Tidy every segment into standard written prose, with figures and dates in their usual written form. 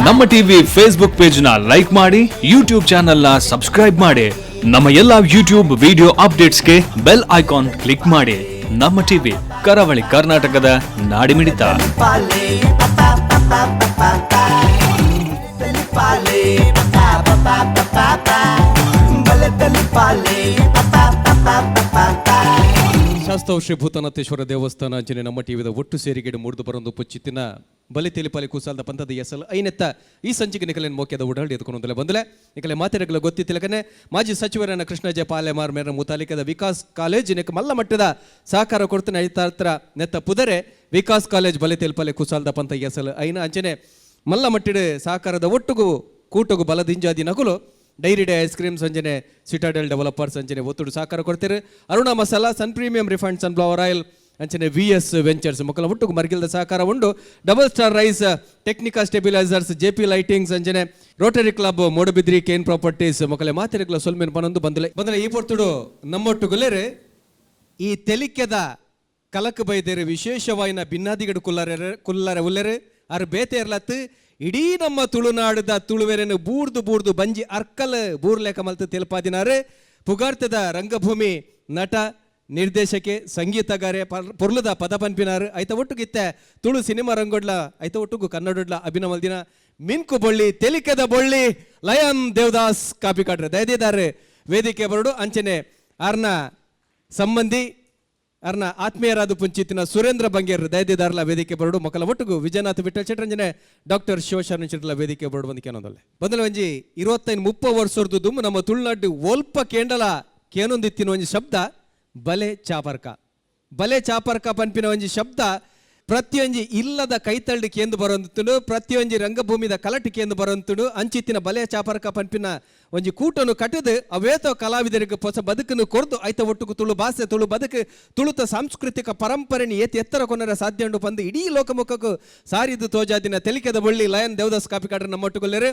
ನಮ್ಮ TV Facebook page ನ like ಮಾಡಿ, ಯೂಟ್ಯೂಬ್ ಚಾನೆಲ್ ನ ಸಬ್ಸ್ಕ್ರೈಬ್ ಮಾಡಿ. ನಮ್ಮ ಎಲ್ಲಾ ಯೂಟ್ಯೂಬ್ ವಿಡಿಯೋ ಅಪ್ಡೇಟ್ಸ್ಗೆ ಬೆಲ್ ಐಕಾನ್ ಕ್ಲಿಕ್ ಮಾಡಿ. ನಮ್ಮ ಟಿವಿ, ಕರಾವಳಿ ಕರ್ನಾಟಕದ ನಾಡಿಮಿಡಿತ. ಶಾಸ್ತಾವ್ ಶ್ರೀ ಭೂತನಾಥೇಶ್ವರ ದೇವಸ್ಥಾನ ಅಂಚನೆ ನಮ್ಮ ಟಿವಿದ ಒಟ್ಟು ಸೇರಿಗೆಡು ಮೂಡ್ದು ಬರೊಂದು ಪುಚ್ಚಿತ್ತಿನ ಬಲಿ ತೆಲಿಪಾಲಿ ಕುಸಾಲ್ದ ಪಂಥದ ಎಸಲ್ ಐನೆತ್ತ ಈ ಸಂಚಿಗೆ ನಿಕಲೆನ್ ಮೋಕ್ಯದ ಉಡಾಳಿ ಎದ್ಕೊಂಡು ಬಂದಲೆ ನಿಕಲೆ ಮಾತೆರಗಲ ಗೊತ್ತಿತ್ತಿಲಕನೆ ಮಾಜಿ ಸಚಿವರನ್ನ ಕೃಷ್ಣ ಜೆ ಪಾಲೆಮಾರ್ ಮೇರ ಮುತಾಲಿಕದ ವಿಕಾಸ್ ಕಾಲೇಜ್ ನೆಕ್ ಮಲ್ಲ ಮಟ್ಟದ ಸಹಕಾರ ಕೊಡ್ತಾನೆ. ಐತಾತ್ರ ನೆತ್ತ ಪುದರೆ ವಿಕಾಸ್ ಕಾಲೇಜ್ ಬಲಿ ತೆಲಿಪಾಲೆ ಕುಸಾಲ್ದ ಪಂಥ ಎಸಲ್ ಐನ. ಅಂಚನೆ ಮಲ್ಲ ಮಟ್ಟಿಡು ಸಹಕಾರದ ಒಟ್ಟುಗು ಕೂಟಗು ಬಲದಿಂಜಾದಿ ನಗುಲು ಡೈರಿ ಡೇ ಐಸ್ ಕ್ರೀಮ್ ಸಂಜನೆ ಸಿಟಾಡೆಲ್ ಡೆವಲಪರ್ಸ್ ಅಂಚನೆ ಒತ್ತುಡು ಸಹಕಾರ ಕೊಡ್ತೀರಿ. Aruna masala, sun premium refined sunflower oil ಅಂಚನೆ ವಿ ಎಸ್ ವೆಂಚರ್ಸ್ ಮಕ್ಕಳ ಒಟ್ಟುಗು ಮರ್ಗಿಲ್ದ ಸಹಕಾರ ಉಂಡು. Double star rice, Technica stabilisers, J P lightings ಅಂಚನೆ ರೋಟರಿ ಕ್ಲಬ್ ಮೂಡಬಿದ್ರಿ, ಕೇನ್ ಪ್ರಾಪರ್ಟೀಸ್ ಮಕ್ಕಳ ಮಾತೆರೆಗ್ಲ ಸೊಲ್ಮೆನ್ ಪನೊಂದು ಬಂದಲೆ. ಬಂದಲೆ ಈ ಪೊರ್ತುಡು ನಮ್ಮೊಟ್ಟುಗುಲೇರೆ ಈ ತೆಲಿಕೆದ ಕಲಕ್ ಬೈದೇರು ವಿಶೇಷವಾಯಿನ ಭಿನ್ನಾದಿಗಡು ಕುಲ್ಲರೆ ಕುಲ್ಲರೆ ಉಲ್ಲೆರು. ಅರ್ ಬೇತೆ ಇರ್ಲತ್ತು, ಇಡೀ ನಮ್ಮ ತುಳುನಾಡದ ತುಳುವೆರನ್ನು ಬೂರ್ದು ಬೂರ್ದು ಬಂಜಿ ಅರ್ಕಲ್ ಬೂರ್ಲೇಕ ಮಲ್ತು ತೆಲಪಾದಿನಾರು. ಪುಗಾರ್ತದ ರಂಗಭೂಮಿ ನಟ, ನಿರ್ದೇಶಕೆ, ಸಂಗೀತಗಾರೆ, ಪೊರ್ಲುದ ಪದ ಪನ್ಪಿನಾರು. ಐತ ಒಟ್ಟುಗಿತ್ತೆ ತುಳು ಸಿನಿಮಾ ರಂಗೊಡ್ಲ, ಐತ ಒಟ್ಟುಗು ಕನ್ನಡೊಡ್ಲ ಅಭಿನಮಲ್ದಿನ ಮಿನ್ಕು ಬೊಳ್ಳಿ, ತೆಲಿಕೆದ ಬೊಳ್ಳಿ ಲಯನ್ ದೇವದಾಸ್ ಕಾಪಿ ಕಾಟ್ರೆ ದಯದಿದ್ದಾರೆ ವೇದಿಕೆ ಬರಡು. ಅಂಚನೆ ಆರ್ನ ಸಂಬಂಧಿ, ಅರ್ನ ಆತ್ಮೀಯರಾದ ಪುಂಚಿತ್ತಿನ ಸುರೇಂದ್ರ ಬಂಗೇರ್ ದಯದಿದಾರಲ ವೇದಿಕೆ ಬರಡು. ಮಕ್ಕಳ ಒಟ್ಟುಗು ವಿಜಯನಾಥ್ ವಿಠಲ್ ಚಟ್ರಂಜನೆ, ಡಾಕ್ಟರ್ ಶಿವಶರಣ ಚಿಟ್ಲ ವೇದಿಕೆ ಬರಡು. ಬಂದು ಕೇನೊಂದಲ್ಲೆ ಬಂದಲ ಒಂಜಿ 25 30 ವರ್ಷರ್ದು ದುಮ್ಮು ನಮ್ಮ ತುಳುನಾಡು ಒಲ್ಪ ಕೇಂಡಲ ಕೇನೊಂದಿತ್ತಿನ ಒಂಜಿ ಶಬ್ದ ಬಲೆ ಚಾಪರ್ಕ. ಬಲೆ ಚಾಪರ್ಕ ಪನ್ಪಿನ ಒಂಜಿ ಶಬ್ದ ಪ್ರತಿಯೊಂಜಿ ಇಲ್ಲದ ಕೈತಳ್ಳಿ ಕೇಂದು ಬರೊಂದುತ್ತುಂಡು, ಪ್ರತಿಯೊಂಜಿ ರಂಗಭೂಮಿದ ಕಲಟಿ ಕೇಂದು ಬರೊಂತುಂಡು. ಅಂಚಿತ್ತಿನ ಬಲೆ ಚಾಪರ್ಕ ಪನ್ಪಿನ ಒಂಜಿ ಕೂಟನು ಕಟ್ಟದು ಅವೇತೋ ಕಲಾವಿದರಿಗೆ ಹೊಸ ಬದುಕನ್ನು ಕೊರ್ದು, ಐತ ಒಟ್ಟುಗು ತುಳು ಭಾಷೆ, ತುಳು ಬದುಕು, ತುಳುತ ಸಾಂಸ್ಕೃತಿಕ ಪರಂಪರೆని ಏತ್ ಎತ್ತರ ಕೊನರ ಸಾಧ್ಯ ಉಂಡು ಪಂದು ಇಡೀ ಲೋಕಮುಖಕ್ಕೂ ಸಾರಿದು ತೋಜಾದಿನ ತೆಲಿಕೆದ ಬಳ್ಳಿ ಲಯನ್ ದೇವದಾಸ್ ಕಾಪಿಕಾಡ್ರ ನಮ್ಮೊಟ್ಟುಗೊಲ್ಲೆರು.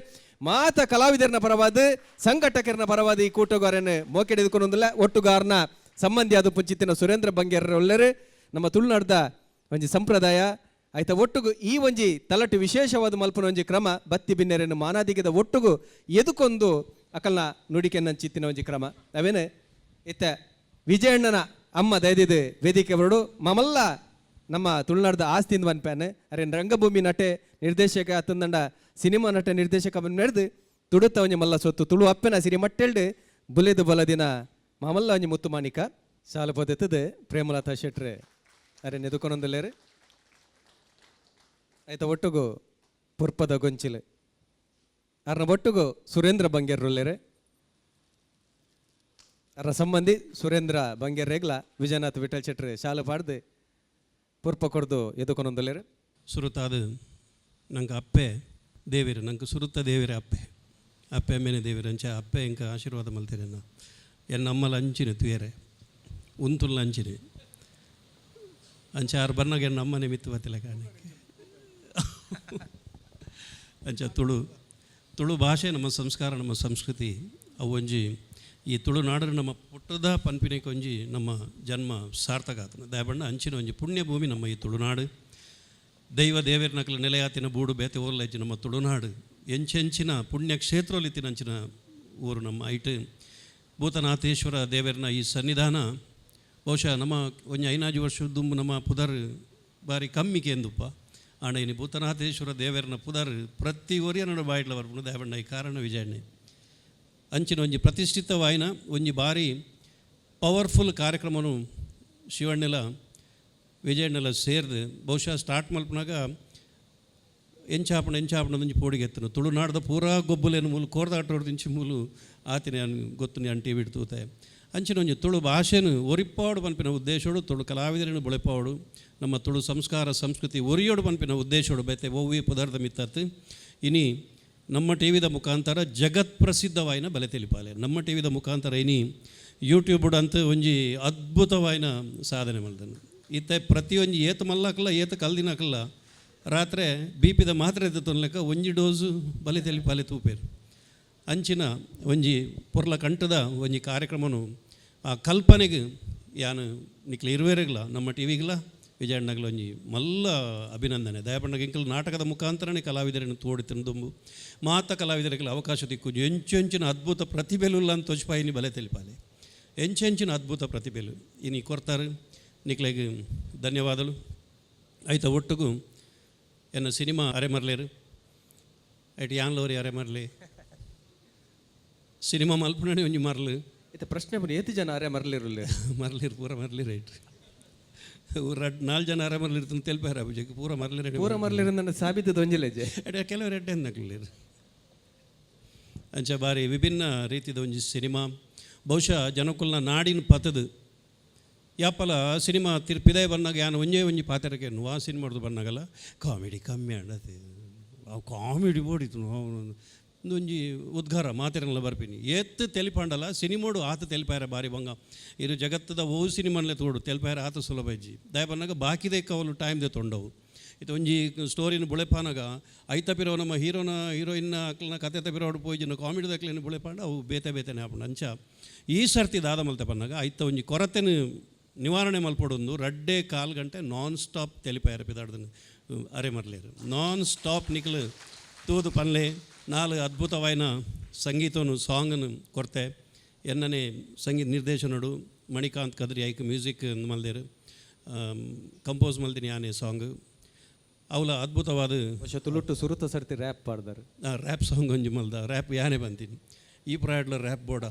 ಮಾತ ಕಲಾವಿದರನ ಪರವಾದ, ಸಂಘಟಕರನ ಪರವಾದ ಈ ಕೂಟಗಾರನ ಮೋಕೆಡಿದುಕೊಂಡೊಂದಿಲ್ಲ. ಒಟ್ಟುಗಾರನ ಸಂಬಂಧಿ ಅದು ಪುಂಚಿತ್ತಿನ ಸುರೇಂದ್ರ ಬಂಗೇರ ಒಲ್ಲೆರು. ನಮ್ಮ ತುಳುನಾಡ್ದ ಒಂಜಿ ಸಂಪ್ರದಾಯ ಆಯ್ತ ಒಟ್ಟುಗು ಈ ಒಂಜಿ ತಲಟು ವಿಶೇಷವಾದ ಮಲ್ಪನ ಒಂಜಿ ಕ್ರಮ, ಬತ್ತಿ ಬಿನ್ನೆರನ್ನು ಮಾನಾದಿಗದ ಒಟ್ಟುಗು ಎದುಕೊಂದು ಅಕಲ್ನ ನುಡಿಕೆನ್ನ ಚಿತ್ತಿನ ಒಂಜಿ ಕ್ರಮ ಅವೇನೆ. ಇತ್ತ ವಿಜಯಣ್ಣನ ಅಮ್ಮ ದಯದಿದ್ದು ವೇದಿಕೆ ಬರಡು. ಮಮಲ್ಲ ನಮ್ಮ ತುಳುನಾಡ್ದ ಆಸ್ತಿಂದ ಪನ್ಪ್ಯಾನ್. ಅರೆ ರಂಗಭೂಮಿ ನಟೆ, ನಿರ್ದೇಶಕ ಅತ್ತಂದಂಡ ಸಿನಿಮಾ ನಟ, ನಿರ್ದೇಶಕ ಬಂದು ನಡೆದು ತುಡುತ್ತ ಒಂಜಿ ಮಲ್ಲ ಸೊತ್ತು, ತುಳು ಅಪ್ಪೆನ ಸಿರಿ ಮಟ್ಟೆಲ್ಡು ಬುಲೆದು ಬಲದಿನ ಮಾಮಲ್ಲ ಒಂಜಿ ಮುತ್ತು ಮಾಣಿಕ. ಶಾಲು ಪದೆತ್ತದು ಪ್ರೇಮಲತಾ ಶೆಟ್ರೆ ಅರೆ ನೆದುಕೊನೊಂದುಲ್ಲೇರು. ಆಯ್ತ ಒಟ್ಟುಗು ಪುರ್ಪದ ಗೊಂಚಿಲು ಅರ್ನ ಒಟ್ಟುಗು ಸುರೇಂದ್ರ ಬಂಗೇರ್ರುಲ್ಲೇರೆ. ಅರ್ನ ಸಂಬಂಧಿ ಸುರೇಂದ್ರ ಬಂಗೇರ್ ರೇಗ್ಲ ವಿಜಯನಾಥ್ ವಿಠಲ್ ಶೆಟ್ರು ಶಾಲು ಪಾಡ್ದು ಪುರ್ಪ ಕೊಡ್ದು ಎದುಕೊನೊಂದುಲ್ಲೇರು. ಸುರುತಾದ ನಂಗೆ ಅಪ್ಪೆ ದೇವಿರು, ನಂಗೆ ಸುರುತ್ತ ದೇವಿರ ಅಪ್ಪೆ, ಅಪ್ಪೆ ಅಮ್ಮೇನೆ ದೇವಿರು. ಅಂಚ ಅಪ್ಪೆ ಎಂಕ ಆಶೀರ್ವಾದ ಮಲ್ತಿರನ್ನ. ಎನ್ನ ಅಮ್ಮಲ ಅಂಚಿನ ತುಯರೆ ಉಂತುಲ್ಲ ಅಂಚಿನ ಅಂಚ ಆರು ಬರ್ನಾಗ ಎನ್ನ ಅಮ್ಮನೆ ಮಿತ್ತು ಬತ್ತಿಲ್ಲ ಕಾರಣಕ್ಕೆ. ಅಂಚ ತುಳು ತುಳು ಭಾಷೆ ನಮ್ಮ ಸಂಸ್ಕಾರ, ನಮ್ಮ ಸಂಸ್ಕೃತಿ. ಅವು ಒಂಜಿ ಈ ತುಳುನಾಡು ನಮ್ಮ ಪುಟ್ಟದ ಪನ್ಪಿನಕ್ಕೆ ಒಂಜಿ ನಮ್ಮ ಜನ್ಮ ಸಾರ್ಥಕ ಆತನ. ದಾಯಬಣ್ಣ ಅಂಚಿನ ಒಂಜಿ ಪುಣ್ಯ ಭೂಮಿ ನಮ್ಮ ಈ ತುಳುನಾಡು. ದೈವ ದೇವೆರ್ನಕಲ ನೆಲೆಯಾತಿನ ಬೂಡು ಬೇತೆ ಓರ್ಲಜ್ಜಿ ನಮ್ಮ ತುಳುನಾಡು. ಎಂಚೆಂಚಿನ ಪುಣ್ಯ ಕ್ಷೇತ್ರಲಿತ್ತಿನ ಅಂಚಿನ ಊರು ನಮ್ಮ. ಐಟ್ ಭೂತನಾಥೇಶ್ವರ ದೇವೆರ್ನ ಈ ಸನ್ನಿಧಾನ ಬಹುಶಃ ನಮ್ಮ ಒಂಜಿ ಐನಾಜು ವರ್ಷ ದುಂಬು ನಮ್ಮ ಪುದರ್ ಬಾರಿ ಕಮ್ಮಿ ಕೇಂದುಪ್ಪ. ಆಂಡ ಇನಿ ಭೂತನಾಥೇಶ್ವರ ದೇವೆರ್ನ ಪುದರ್ ಪ್ರತಿ ಒರಿಯನಡ ಬಾಯಿಡ್ಲ ಬರ್ಪುಂಡು. ದೇವಣ್ಣ ಈ ಕಾರಣ ವಿಜಯಣ್ಣೆ. ಅಂಚಿನ ಒಂಜಿ ಪ್ರತಿಷ್ಠಿತವಾಯಿನ ಒಂಜಿ ಬಾರಿ ಪವರ್ಫುಲ್ ಕಾರ್ಯಕ್ರಮನು ಶಿವಣ್ಣೆಲ ವಿಜಯಣ್ಣೆಲ ಸೇರ್ದು ಬಹುಶಃ ಸ್ಟಾರ್ಟ್ ಮಲ್ಪನಾಗ ಎಂಚಾಪಣ ಎಂಚಾಪಣ ಒಂಜಿ ಪೋಡಿಗೆ ಎತ್ತನು. ತುಳುನಾಡ್ದ ಪೂರಾ ಗೊಬ್ಬುಲೇನು ಮೂಲು ಕೋರ್ದಾಟೋಡ್ದಿಂಚಿ ಮೂಲು ಆತಿನ ಗೊತ್ತು ಅನ್ ಟಿ ವಿಡ್ ತೂತೆ. ಅಂಚಿನ ಒಂಜಿ ತುಳು ಭಾಷೆನು ಒರಿಪಾಡು ಪನ್ಪಿನ ಉದ್ದೇಶೋಡು, ತುಳು ಕಲಾವಿದರನ್ನು ಬುಳೆಪಾಡು, ನಮ್ಮ ತುಳು ಸಂಸ್ಕಾರ ಸಂಸ್ಕೃತಿ ಒರಿಯೋಡು ಪನ್ಪಿನ ಉದ್ದೇಶೋಡು ಬೇತೆ ಒವ್ವಿ ಪದಾರ್ಥ ಮಿತ್ತತ್ತು. ಇನಿ ನಮ್ಮ ಟಿ ವಿದ ಮುಖಾಂತರ ಜಗತ್ ಪ್ರಸಿದ್ಧವಾಯಿನ ಬಲೆ ತಿಳಿಪಾಲೆ ನಮ್ಮ ಟಿ ವಿದ ಮುಖಾಂತರ ಇನಿ ಯೂಟ್ಯೂಬ್ ಅಂತ ಒಂಜಿ ಅದ್ಭುತವಾಯಿನ ಸಾಧನೆ ಮಲ್ದನು. ಇತ್ತೆ ಪ್ರತಿಯೊಂಜಿ ಏತ್ ಮಲ್ಲಕಲ್ಲ, ಏತ್ ಕಲ್ದಿನಕಲ್ಲ ರಾತ್ರಿ ಬಿ ಪಿದ ಮಾತ್ರೆ ತೊನ್ಲೆಕ್ಕ ಒಂಜಿ ಡೋಸು ಬಲೆ ತೆಲಿಪಾಲೆ ತೂಪೇರು. ಅಂಚಿನ ಒಂಜಿ ಪೊರ್ಲ ಕಂಠದ ಒಂಜಿ ಕಾರ್ಯಕ್ರಮನು ಆ ಕಲ್ಪನೆಗೆ ಯಾನು ನಿಕ್ಲೆ ಇರುವೆರೆಗ್ಲ, ನಮ್ಮ ಟಿ ವಿಗ್ಲ. ವಿಜಯಣ್ಣಗಲ ಒಂಜಿ ಮಲ್ಲ ಅಭಿನಂದನೆ. ದಯಪಣ್ಣಗ ಎಂಕಲ್ ನಾಟಕದ ಮುಖಾಂತರನೇ ಕಲಾವಿದರನ್ನು ತೋಡಿ ದುಂಬು ಮಾತ ಕಲಾವಿದರಿಗೆ ಅವಕಾಶ ದಿಕ್ಕು. ಎಂಚೆಂಚಿನ ಅದ್ಭುತ ಪ್ರತಿಭೆಲುಲ್ಲ ಅಂತ ತೋಜ್ಪಾಯಿನಿ ಬಲೆ తెలిಪಾಲೆ. ಎಂಚೆಂಚಿನ ಅದ್ಭುತ ಪ್ರತಿಭೆಲು ಇನಿ ಕೊರ್ತಾರೆ, ನಿಕ್ಲೆಗ್ ಧನ್ಯವಾದಗಳು. ಐತ ಒಟ್ಟುಗು ಎನ್ನ ಸಿನಿಮಾ ಅರೆ ಮರ್ಲೇರು ಐಟ್ ಯಾನ್ಲೋರಿ ಅರೆ ಮರ್ಲೆ ಸಿನಿಮಾ ಮಲ್ಪುನನೆ ಒಂಜಿ ಮರ್ಲು. ಇತ್ತೆ ಪ್ರಶ್ನೆ ಬನ್ನಿ, ಏತಿ ಜನ ಅರೆ ಮರ್ಲಿರುಲ್ಲೆ? ಮರ್ಲಿರು, ಪೂರ ಮರ್ಲಿ ರೈಟ್. ರಡ್ ನಾಲ್ ಜನ ಅರೆ ಮರ್ಲಿರ್ತಂದು ತೆಲ್ಪಾರ ಅಭಿಜೆಗ್ ಪೂರ ಮರ್ಲಿ ರೆಡಿ. ಪೂರ ಮರ್ಲಿರು ನನ್ನ ಸಾಬೀತು ದೊಂಜಿಲೆಜೆ. ಎಡೆ ಕೆಲವರು ಎಡ್ಡೆ ಅಂದಕ್ಲಿರು. ಅಂಚ ಬಾರಿ ವಿಭಿನ್ನ ರೀತಿದ ಒಂಜಿ ಸಿನಿಮಾ. ಬಹುಶಃ ಜನಕುಲ್ನ ನಾಡಿನ ಪತದು ಯಾಪಲ ಸಿನಿಮಾ ತಿರ್ಪಿದೇ ಬನ್ನಾಗ ಯಾನ್ ಒಂಜೇ ಒಂಜಿ ಪಾತ್ರಕ್ಕೆ ವಾ ಸಿನಿಮಾಡ್ದು ಬನ್ನಾಗಲ್ಲ ಕಾಮಿಡಿ ಕಮ್ಮಿ ಆಂಡತೆ, ಅವು ಕಾಮಿಡಿ ಬೋಡಿತು ಒಂಜಿ ಉದ್ಗಾರ ಮಾತೆರನ್ಲ ಬರ್ಪಿನಿ. ಏತ್ ತೆಲಿಪಾಂಡಲ ಸಿನಿಮೋಡು ಆತ ತೆಲಿಪಾಯರ ಬಾರಿ ಬಂಗ. ಇರು ಜಗತ್ತದ ಓ ಸಿನಿಮಾನ್ಲೆ ತೋಡು ತೆಲಿಪಾಯರ ಆತ ಸುಲಭ ಇಜ್ಜಿ. ದಯ ಬನ್ನಾಗ ಬಾಕಿದೇ ಕವಲು ಟೈಮ್ ದೆ ತೊಂಡವು. ಇದು ಒಂಜಿ ಸ್ಟೋರಿನ ಬುಳೆಪಾನಾಗ ಐತ ಪಿರೋ ನಮ್ಮ ಹೀರೋನ ಹೀರೋಯಿನ್ನ ಅಕ್ಲನ ಕತೆ ತಪಿರೋಡು ಪೋಯಿಜಿನ ಕಾಮಿಡಿ ದಕ್ಲೇನು ಬುಳೆಪಾಂಡ ಅವು ಬೇತೆ ಬೇತೆನೆ ಆಪುಂಡು. ಅಂಚ ಈ ಸರ್ತಿ ದಾದ ಮಲ್ತೆ ಪನ್ನಾಗ ಐತ ಒಂಜಿ ಕೊರತೆನು ನಿವಾರಣೆ ಮಲ್ಪೊಡೊಂದು ರಡ್ಡೆ ಕಾಲು ಗಂಟೆ ನಾನ್ ಸ್ಟಾಪ್ ತೆಲಿಪಾಯರ ಪಿದಾಡ್ದನು ಅರೆ ಮರ್ಲೇರು. ನಾನ್ ಸ್ಟಾಪ್ ನಿಕ್ಲು ತೂದು ಪನ್ಲೆ. ನಾಲ್ ಅದ್ಭುತವಾಯಿನ ಸಂಗೀತನು ಸಾಂಗನು ಕೊರ್ತೆ. ಎನ್ನನೆ ಸಂಗೀತ ನಿರ್ದೇಶನಡು ಮಣಿಕಾಂತ್ ಕದ್ರಿ ಐಕ್ ಮ್ಯೂಸಿಕ್ ಮಲ್ದೇರು, ಕಂಪೋಸ್ ಮಲ್ದಿನಿ ಆನೆ ಸಾಂಗ್. ಅವಲ ಅದ್ಭುತವಾದ ಬಹುಶಃ ತುಳುಟ್ಟು ಸುರುತ ಸರ್ತಿ ರ್ಯಾಪ್ ಪಾಡ್ದಾರೆ. ರ್ಯಾಪ್ ಸಾಂಗ್ ಒಂಜಿ ಮಲ್ದ ರ್ಯಾಪ್ ಯಾನೆ ಬಂತೀನಿ ಈ ಪ್ರಾಯಡ್ಲ ರ್ಯಾಪ್ ಬೋಡ.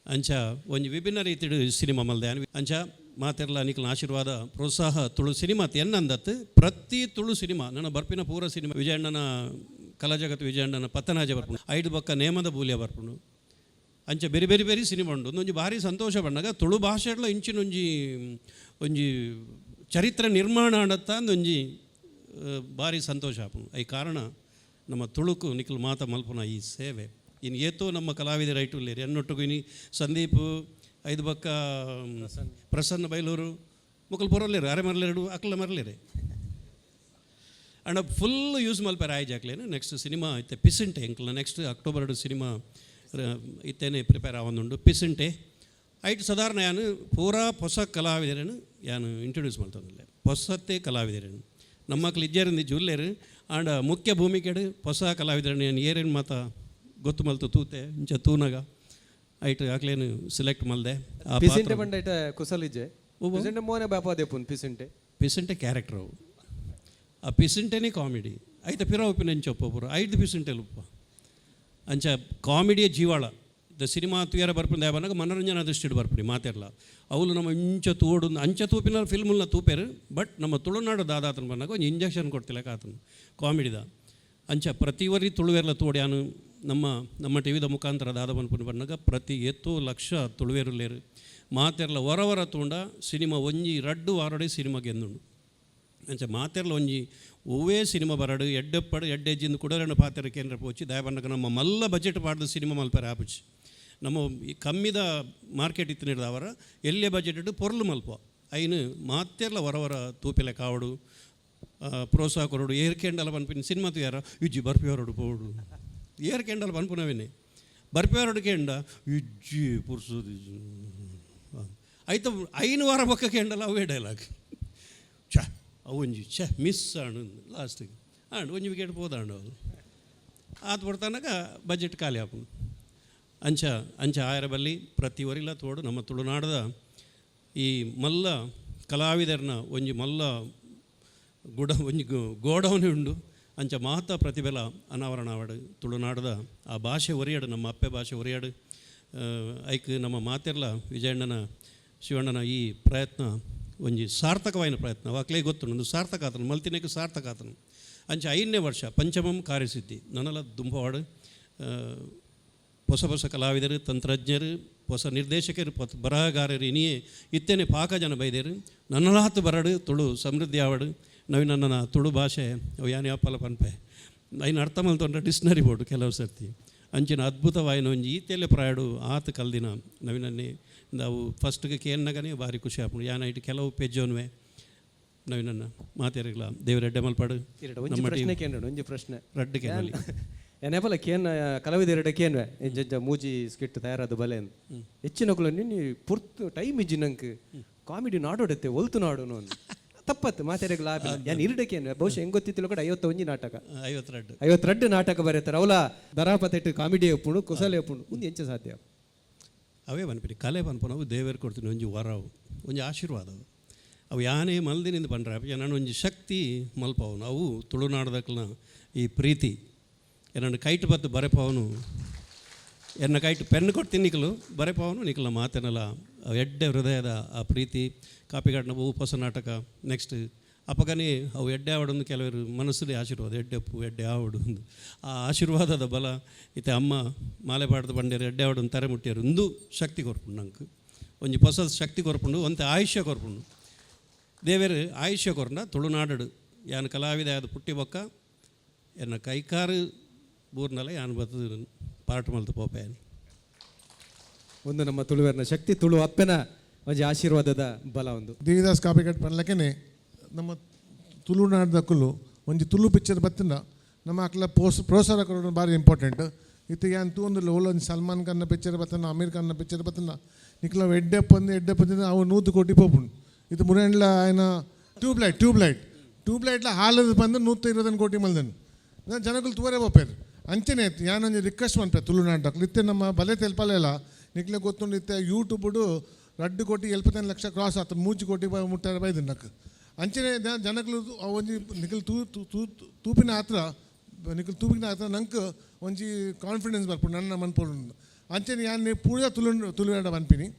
ಅಂಚ ಒಂಜಿ ವಿಭಿನ್ನ ರೀತಿಡ್ ಸಿನಿಮಾ ಮಲ್ದೆ. ಅಂಚ ಮಾತೆರ್ಲ ನಿಕ್ಲ ಆಶೀರ್ವಾದ ಪ್ರೋತ್ಸಾಹ ತುಳು ಸಿನಿಮಾ ಎನ್ನಂದತ್ತು ಪ್ರತಿ ತುಳು ಸಿನಿಮಾ ನನ್ನ ಬರ್ಪಿನ ಪೂರ ಸಿನಿಮಾ ವಿಜಯಣ್ಣನ ಕಲಾ ಜಗತ್ತು ವಿಜಯಣ್ಣನ ಪತ್ತನಾಜ ಬರ್ಪುಂಡು, ಐದು ಬೊಕ್ಕ ನೇಮದ ಬೂಲ್ಯ ಬರ್ಪುಂಡು. ಅಂಚ ಬೇರೆ ಬೇರೆ ಬೇರೆ ಸಿನಿಮಾ ಉಂಡು. ಒಂದೊಂಜಿ ಭಾರಿ ಸಂತೋಷ ಬಣ್ಣಗ ತುಳು ಭಾಷೆಡ್ಲ ಇಂಚಿನೊಂಜಿ ಒಂಜಿ ಚರಿತ್ರೆ ನಿರ್ಮಾಣ ಆಡತ್ತ ಒಂಜಿ ಭಾರಿ ಸಂತೋಷ ಆಪುಂಡು. I ಕಾರಣ ನಮ್ಮ ತುಳುಕು ನಿಕ್ಲು ಮಾತ ಮಲ್ಪುನ ಈ ಸೇವೆ. ಇನ್ನು ಏತೋ ನಮ್ಮ ಕಲಾವಿದರ ಐಟುಲ್ಲೇರು ಎನ್ನೊಟ್ಟುಗು ಇನಿ ಸಂದೀಪ್ ಐದು ಬಕ್ಕ ಪ್ರಸನ್ನ ಬೈಲೂರು ಮುಕಲ್ ಪೊರಲ್ಲೇರು ಅರೆ ಮರ್ಲೇರು ಅಕ್ಲ ಮರ್ಲೇರೆ ಅಂಡ ಫುಲ್ ಯೂಸ್ ಮಲ್ಪೆರ ಆಯ್ ಜಾಕ್ಲೇನು. ನೆಕ್ಸ್ಟ್ ಸಿನಿಮಾ ಇತ್ತೆ ಪಿಸಿಂಟೆ ಎಂಕ್ಲ ನೆಕ್ಸ್ಟ್ ಅಕ್ಟೋಬರ್ ಸಿನಿಮಾ ಇತ್ತೇನೆ ಪ್ರಿಪೇರ್ ಆವೊಂದುಂಡು ಪಿಸಿಂಟೆ. ಐಟ್ ಸಾಧಾರಣ ಯಾನು ಪೂರಾ ಹೊಸ ಕಲಾವಿದರನ್ನು ಯಾನು ಇಂಟ್ರೊಡ್ಯೂಸ್ ಮಲ್ತೊಂದುಲ್ಲೆ. ಹೊಸತ್ತೆ ಕಲಾವಿದರನ್ನು ನಮ್ಮಕ್ಲು ಇಜ್ಜೇರಿಂದ ಜುಲ್ಲೇರು ಆಂಡ ಮುಖ್ಯ ಭೂಮಿಕೆಡು ಹೊಸ ಕಲಾವಿದರನ್ನು ಏನು ಏರೇನು ಮಾತ ಗೊತ್ತು ಮಲ್ತು ತೂತೆ ಇಂಚ ತೂನಗ ಐಟ್ ಆಕ್ಲೇನು ಸೆಲೆಕ್ಟ್ ಮಲ್ದೆ ಆ ಪಿಸಿಂಟೆ ಬಂಡ ಐಟ ಕುಸಲಿಜೆ ಪಿಸಿಂಟೆ ಮೋನೆ ಬಾಪಾ ದೇಪುನ್ ಪಿಸಿಂಟೆ. ಪಿಸೆಂಟೆ ಕ್ಯಾರೆಕ್ಟರ್ ಅವು ಆ ಪಿಸೆಂಟೇನೆ ಕಾಮಿಡಿ ಐತ ಪಿರ ಒಪ್ಪಿನ ಚೊಪ್ಪ ಪೂರ ಐದು ಪಿಸೆಂಟೆ ಉಪ್ಪ. ಅಂಚ ಕಾಮಿಡಿಯ ಜೀವಾಳ the cinema ತುಯರ ಬರ್ಪುಂಡು ದಾಯಬನ್ನಾಗ ಮನೋರಂಜನಾ ದೃಷ್ಟಿಡ್ ಬರ್ಪುನಿ ಮಾತೆರ್ಲ. ಅವುಲು ನಮ್ಮ ಇಂಚ ತೂಡು ಅಂಚ ತೂಪಿನ ಫಿಲ್ಮ್ನ ತೂಪೇರು ಬಟ್ ನಮ್ಮ ತುಳುನಾಡು ದಾದಾತನ ಬನ್ನಾಗ ಒಂಜಿ ಇಂಜೆಕ್ಷನ್ ಕೊಡ್ತಿಲ್ಲ ಆತನು ಕಾಮಿಡಿದ. ಅಂಚ ಪ್ರತಿ ತುಳುವೆರ್ಲ ತೋಡ್ಯಾನು ನಮ್ಮ ನಮ್ಮ ಟಿ ವಿದ ಮುಖಾಂತರ ದಾದ ಬನ್ಪುನ ಬನ್ನಾಗ ಪ್ರತಿ ಎತ್ತೋ ಲಕ್ಷ ತುಳುವೆರುಲ್ಲೇರು ಮಾತೆರ್ಲ ಹೊರ ಹೊರ ತೂಂಡ ಸಿನಿಮಾ ಒಂಜಿ ರಡ್ಡು ವಾರಡೆ ಸಿನಿಮಾ ಗೆಂದುಂಡು. ಅಂಚ ಮಾತೆರ್ಲ ಒಂಜಿ ಒವ್ವೇ ಸಿನಿಮಾ ಬರಡು ಎಡ್ಡೆಪ್ಪಡು ಎಡ್ಡೆಜ್ಜಿಂದು ಕುಡರಣ ಪಾತೆರ ಕೇಂದ್ರ ಪೋಚಿ ದಯಬನ್ನಗ ನಮ್ಮ ಮಲ್ಲ ಬಜೆಟ್ ಪಾಡ್ದು ಸಿನಿಮಾ ಮಲ್ಪೆರೆ ಆಪುಜಿ. ನಮ್ಮ ಈ ಕಮ್ಮಿದ ಮಾರ್ಕೆಟ್ ಇತ್ತಿನ ಅವರ ಎಲ್ಲೇ ಬಜೆಟ್ ಇಟ್ಟು ಪೊರ್ಲು ಮಲ್ಪ ಐನು ಮಾತೆರ್ಲ ಹೊರ ಹೊರ ತೂಪಿಲೆ ಕಾವಡು ಪ್ರೋತ್ಸಾಹ ಕೊರಡು. ಏರ್ ಕೆಂಡಲ ಪನ್ಪಿನ ಸಿನಿಮಾ ತುಯಾರ ಇಜ್ಜಿ ಬರ್ಪಿಯವರಡು ಪೋಡು ಏರ್ ಕೆಂಡಲ ಪನ್ಪುನವೇನೆ ಬರ್ಪಿಯವರಡು ಕೆಂಡ ಇಜ್ಜಿ ಪುರ್ಸೋದು ಐತ ಐನು ವಾರ ಬೊಕ್ಕ ಕೆಂಡಲ ಅವೇ ಡೈಲಾಗ್ ಛ ಅವು ಒಂಜಿ ಛ ಮಿಸ್ ಆಂಡ್ ಲಾಸ್ಟಿಗೆ ಆಂಡ್ ಒಂಜಿ ವಿಕೆಟ್ ಪೋದಾಂಡು ಅವು ಆತ್ ಬರ್ತನಕ ಬಜೆಟ್ ಖಾಲಿ ಆಪುಂಡು. ಅಂಚ ಅಂಚ ಆಯರ ಬಲ್ಲಿ ಪ್ರತಿ ಒರಿಲ ತೋಡು ನಮ್ಮ ತುಳುನಾಡದ ಈ ಮಲ್ಲ ಕಲಾವಿದರ್ನ ಒಂಜಿ ಮಲ್ಲ ಗುಡ ಒಂಜಿ ಗೋಡೌನ್ ಉಂಡು. ಅಂಚ ಮಾತ ಪ್ರತಿಭೆಲ ಅನಾವರಣ ಆವಡು ತುಳುನಾಡದ ಆ ಭಾಷೆ ಒರಿಯಡು ನಮ್ಮ ಅಪ್ಪೆ ಭಾಷೆ ಒರಿಯಡು. ಐಕ್ ನಮ್ಮ ಮಾತೆರ್ಲ ವಿಜಯಣ್ಣನ ಶಿವಣ್ಣನ ಈ ಪ್ರಯತ್ನ ಒಂಜಿ ಸಾರ್ಥಕವಾಯಿನ ಪ್ರಯತ್ನ ವಾಕ್ಲೇ ಗೊತ್ತುಂಡು ಒಂದು ಸಾರ್ಥಕ ಆತನು ಮಲ್ತಿನಕ್ಕೆ ಸಾರ್ಥಕ ಆತನು. ಅಂಚ 5ನೇ ವರ್ಷ ಪಂಚಮಂ ಕಾರ್ಯಸಿದ್ಧಿ ನನಲ ದುಂಬವಾಡು ಹೊಸ ಹೊಸ ಕಲಾವಿದರು ತಂತ್ರಜ್ಞರು ಹೊಸ ನಿರ್ದೇಶಕರು ಬರಹಗಾರರು ಇನಿಯೇ ಇತ್ತೇನೆ ಪಾಕ ಜನ ಬೈದೇರು ನನ್ನಲಾತು ಬರಡು ತುಳು ಸಮೃದ್ಧಿ ಆವಡು ನವೀನ ನನ್ನ ತುಳು ಭಾಷೆ ಅವು ಯಾನ್ ಯಾಪಲ ಪನ್ಪೆ ಐನ ಅರ್ಥ ಮಲ್ತೊಂಡ ಡಿಕ್ಷನರಿ ಬೋರ್ಡು ಕೆಲವು ಸರ್ತಿ ಅಂಚಿನ ಅದ್ಭುತವಾಯಿನ ಒಂಜಿ ಈತೆಲೆ ಪ್ರಾಯಡು ಆತ ಕಲ್ದಿನ ನವೀನನ್ನೇ ನಾವು ಫಸ್ಟ್ಗೆ ಕೇನ್ನಗನೇ ಭಾರಿ ಖುಷಿ ಆಪುಂಡು ಯಾನ್ ಐಟ್ ಕೆಲವು ಪೆಜ್ಜೋನ್ವೆ ನವೀನನ್ನ ಮಾತೆರಿಗ್ಲ ದೇವರೆಡ್ಡೆ ಮಲ್ಪಾಡು. ಇರಡ ಒಂಜಿ ಪ್ರಶ್ನೆ ಕೇಂದ್ರ ಒಂಜಿ ಪ್ರಶ್ನೆ. ರಡ್ಡು ಕೇನಲಿ. ಏನೇಪಲ ಕೇನ್ ಕಲಾವಿದೆರಡ ಕೇನ್ವೆ ಇಂಚ ಮೂಜಿ ಸ್ಕಿಟ್ ತಯಾರಾದ ಬಲೆ ಅಂದ್. ಹೆಚ್ಚಿನಕುಲು ನಿನ್ನೆ ಪುರ್ತು ಟೈಮ್ ಇಜ್ಜಿ ನಂಕ್ Comedy ನಾಡೋಡತ್ತೆ ಒಲ್ತು ನಾಡುನು ಅಂದ್. ತಪ್ಪತ್ತು ಮಾತೆರೆಗ್ ಲಾಭ ಯಾನ್ ಇರಡಕ್ಕೆ ಬಹುಶಃ ಹೆಂಗ್ ಗೊತ್ತಿತ್ತಿಲ್ಲ ಕೂಡ 51 ನಾಟಕ. 52. 52 ನಾಟಕ ಬರೀತಾರೆ ಅವಲ ದರಾಪತೆಟ್ಟು ಕಾಮಿಡಿ ಎಪ್ಪುಂಡು ಕುಸಲೆ ಎಪ್ಪುಂಡು ಒಂದು ಎಂಚ ಸಾಧ್ಯ? ಅವೇ ಪನ್ಪಿನಿ ಕಲೆ ಪನ್ಪುನವು ದೇವೇರು ಕೊಡ್ತೀನಿ ಒಂಜಿ ವರವು, ಒಂಜಿ ಆಶೀರ್ವಾದ. ಅವು ಅವು ಯಾನೇ ಮಲ್ದಿನಿಂದ ಪಂಡ್ರೆ ನಾನು ಒಂಜಿ ಶಕ್ತಿ ಮಲ್ಪವನು. ಅವು ತುಳುನಾಡದಕ್ಲನ ಈ ಪ್ರೀತಿ ಎನ್ನನ್ನು ಕೈಟ್ ಬತ್ತು ಬರೆಪವನು, ಎನ್ನ ಕೈಟ್ ಪೆನ್ ಕೊಡ್ತೀನಿ ನಿಕಲು ಬರೆಪವನು ನಿಕಲ ಮಾತೆನಲ ಎಡ್ಡೆ ಹೃದಯದ ಆ ಪ್ರೀತಿ. ಕಾಪಿಗಾಡಿನ ಬಹು ಹೊಸ ನಾಟಕ ನೆಕ್ಸ್ಟ್ ಅಪಗನೇ ಅವು ಎಡ್ಡೆ ಆವಡೊಂದು ಕೆಲವರು ಮನಸ್ಸಲ್ಲಿ ಆಶೀರ್ವಾದ ಎಡ್ಡೆಪ್ಪು ಎಡ್ಡೆ ಆವಡು ಒಂದು ಆ ಆಶೀರ್ವಾದದ ಬಲ ಇತ್ತೆ ಅಮ್ಮ ಮಾಲೆ ಪಾಡ್ದು ಬಂಡೇರು ಎಡ್ಡೆ ಆವಡೊಂದು ತರೆ ಮುಟ್ಟಿಯರು ಒಂದು ಶಕ್ತಿ ಕೊರ್ಪುಂಡು ನಂಗೆ ಒಂಜಿ ಹೊಸ ಶಕ್ತಿ ಕೊರ್ಪುಂಡು ಒಂತೆ ಆಯುಷ್ಯ ಕೊರ್ಪುಂಡು ದೇವೇರು ಆಯುಷ್ಯ ಕೊರ್ನ ತುಳುನಾಡು ಯಾನ್ ಕಲಾವಿದ ಅದು ಪುಟ್ಟಿ ಬೊಕ್ಕ ಎನ್ನ ಕೈಕಾರು ಬೂರ್ನಲ್ಲ ಯಾನ್ ಬತ್ತದು ಪಾಠ ಮಲ್ತು ಪೋಪೆ. ಒಂದು ನಮ್ಮ ತುಳುವೆರ್ನ ಶಕ್ತಿ, ತುಳು ಅಪ್ಪನ ಒಂಜಿ ಆಶೀರ್ವಾದದ ಬಲ ಒಂದು. ದೇವಿದಾಸ್ ಕಾಪಿಕಟ್ ಪನ್ಲಕೆನೆ ನಮ್ಮ ತುಳುನಾಡ್ದಕ್ಕಲು ಒಂಜಿ ತುಳು ಪಿಕ್ಚರ್ ಬತ್ತಿನ ನಮ್ಮ ಅಕ್ಲ ಪೋಸ್ ಪ್ರೋತ್ಸಾಹ ಕೊಡೋದು ಭಾರಿ ಇಂಪಾರ್ಟೆಂಟ್. ಇತ್ತೆ ಯಾನ್ ತೂಂದುಲ್ಲ ಓಲೊಂಜಿ ಸಲ್ಮಾನ್ ಖಾನ್ನ ಪಿಕ್ಚರ್ ಬತ್ತನ, ಅಮೀರ್ ಖಾನ್ನ ಪಿಕ್ಚರ್ ಬತ್ತನ ನಿಕ್ಲ ಎಡ್ಡೆಪ್ಪಂದು ಎಡ್ಡೆಪ್ಪಂದು ಅವು 100 ಕೋಟಿ ಪೋಪುಂಡು. ಇದು ಮುರೆಂಡ್ಲ ಆಯ್ನ tube light tube light ಟ್ಯೂಬ್ಲೈಟ್ಲ ಹಾಲದ ಬಂದು 125 ಕೋಟಿ ಮಲ್ದನು ಜನಗಳು ತೂವರೆ ಪೋಪೇರು. ಅಂಚನೆ ಯಾನೊಂಜಿ ರಿಕ್ವೆಸ್ಟ್ ಮನ್ಪೆ ತುಳುನಾಡಕ್ಲು ಇತ್ತೆ ನಮ್ಮ ಬಲೆ ತೆಲ್ಪಲೆಲ್ಲ ನಿಕ್ಲೆ ಗೊತ್ತುಂಡು ಇತ್ತೆ ಯೂಟ್ಯೂಬುಡು 2 ಕೋಟಿ 75 ಲಕ್ಷ ಕ್ರಾಸ್ ಆತು, 3 ಕೋಟಿ ಮುಟ್ಟಾರ ಬೈದು ನಕ್. ಅಂಚನೆ ಜನಗಳು ಒಂಜಿ ನಿಖಲ್ ತೂ ತೂ ತೂಪಿನ ಹತ್ರ ನಿಖಲ್ ತೂಪಿನ ಹತ್ರ ನಂಗೆ ಒಂಜಿ ಕಾನ್ಫಿಡೆನ್ಸ್ ಬರ್ಪುಂಡು ನನ್ನ ಮನ್ಪೊಡು. ಅಂಚನೆ ಯಾನ್ ಪೂರ ತುಳು ತುಳುನಾಡ ಮನ್ಪಿನಿ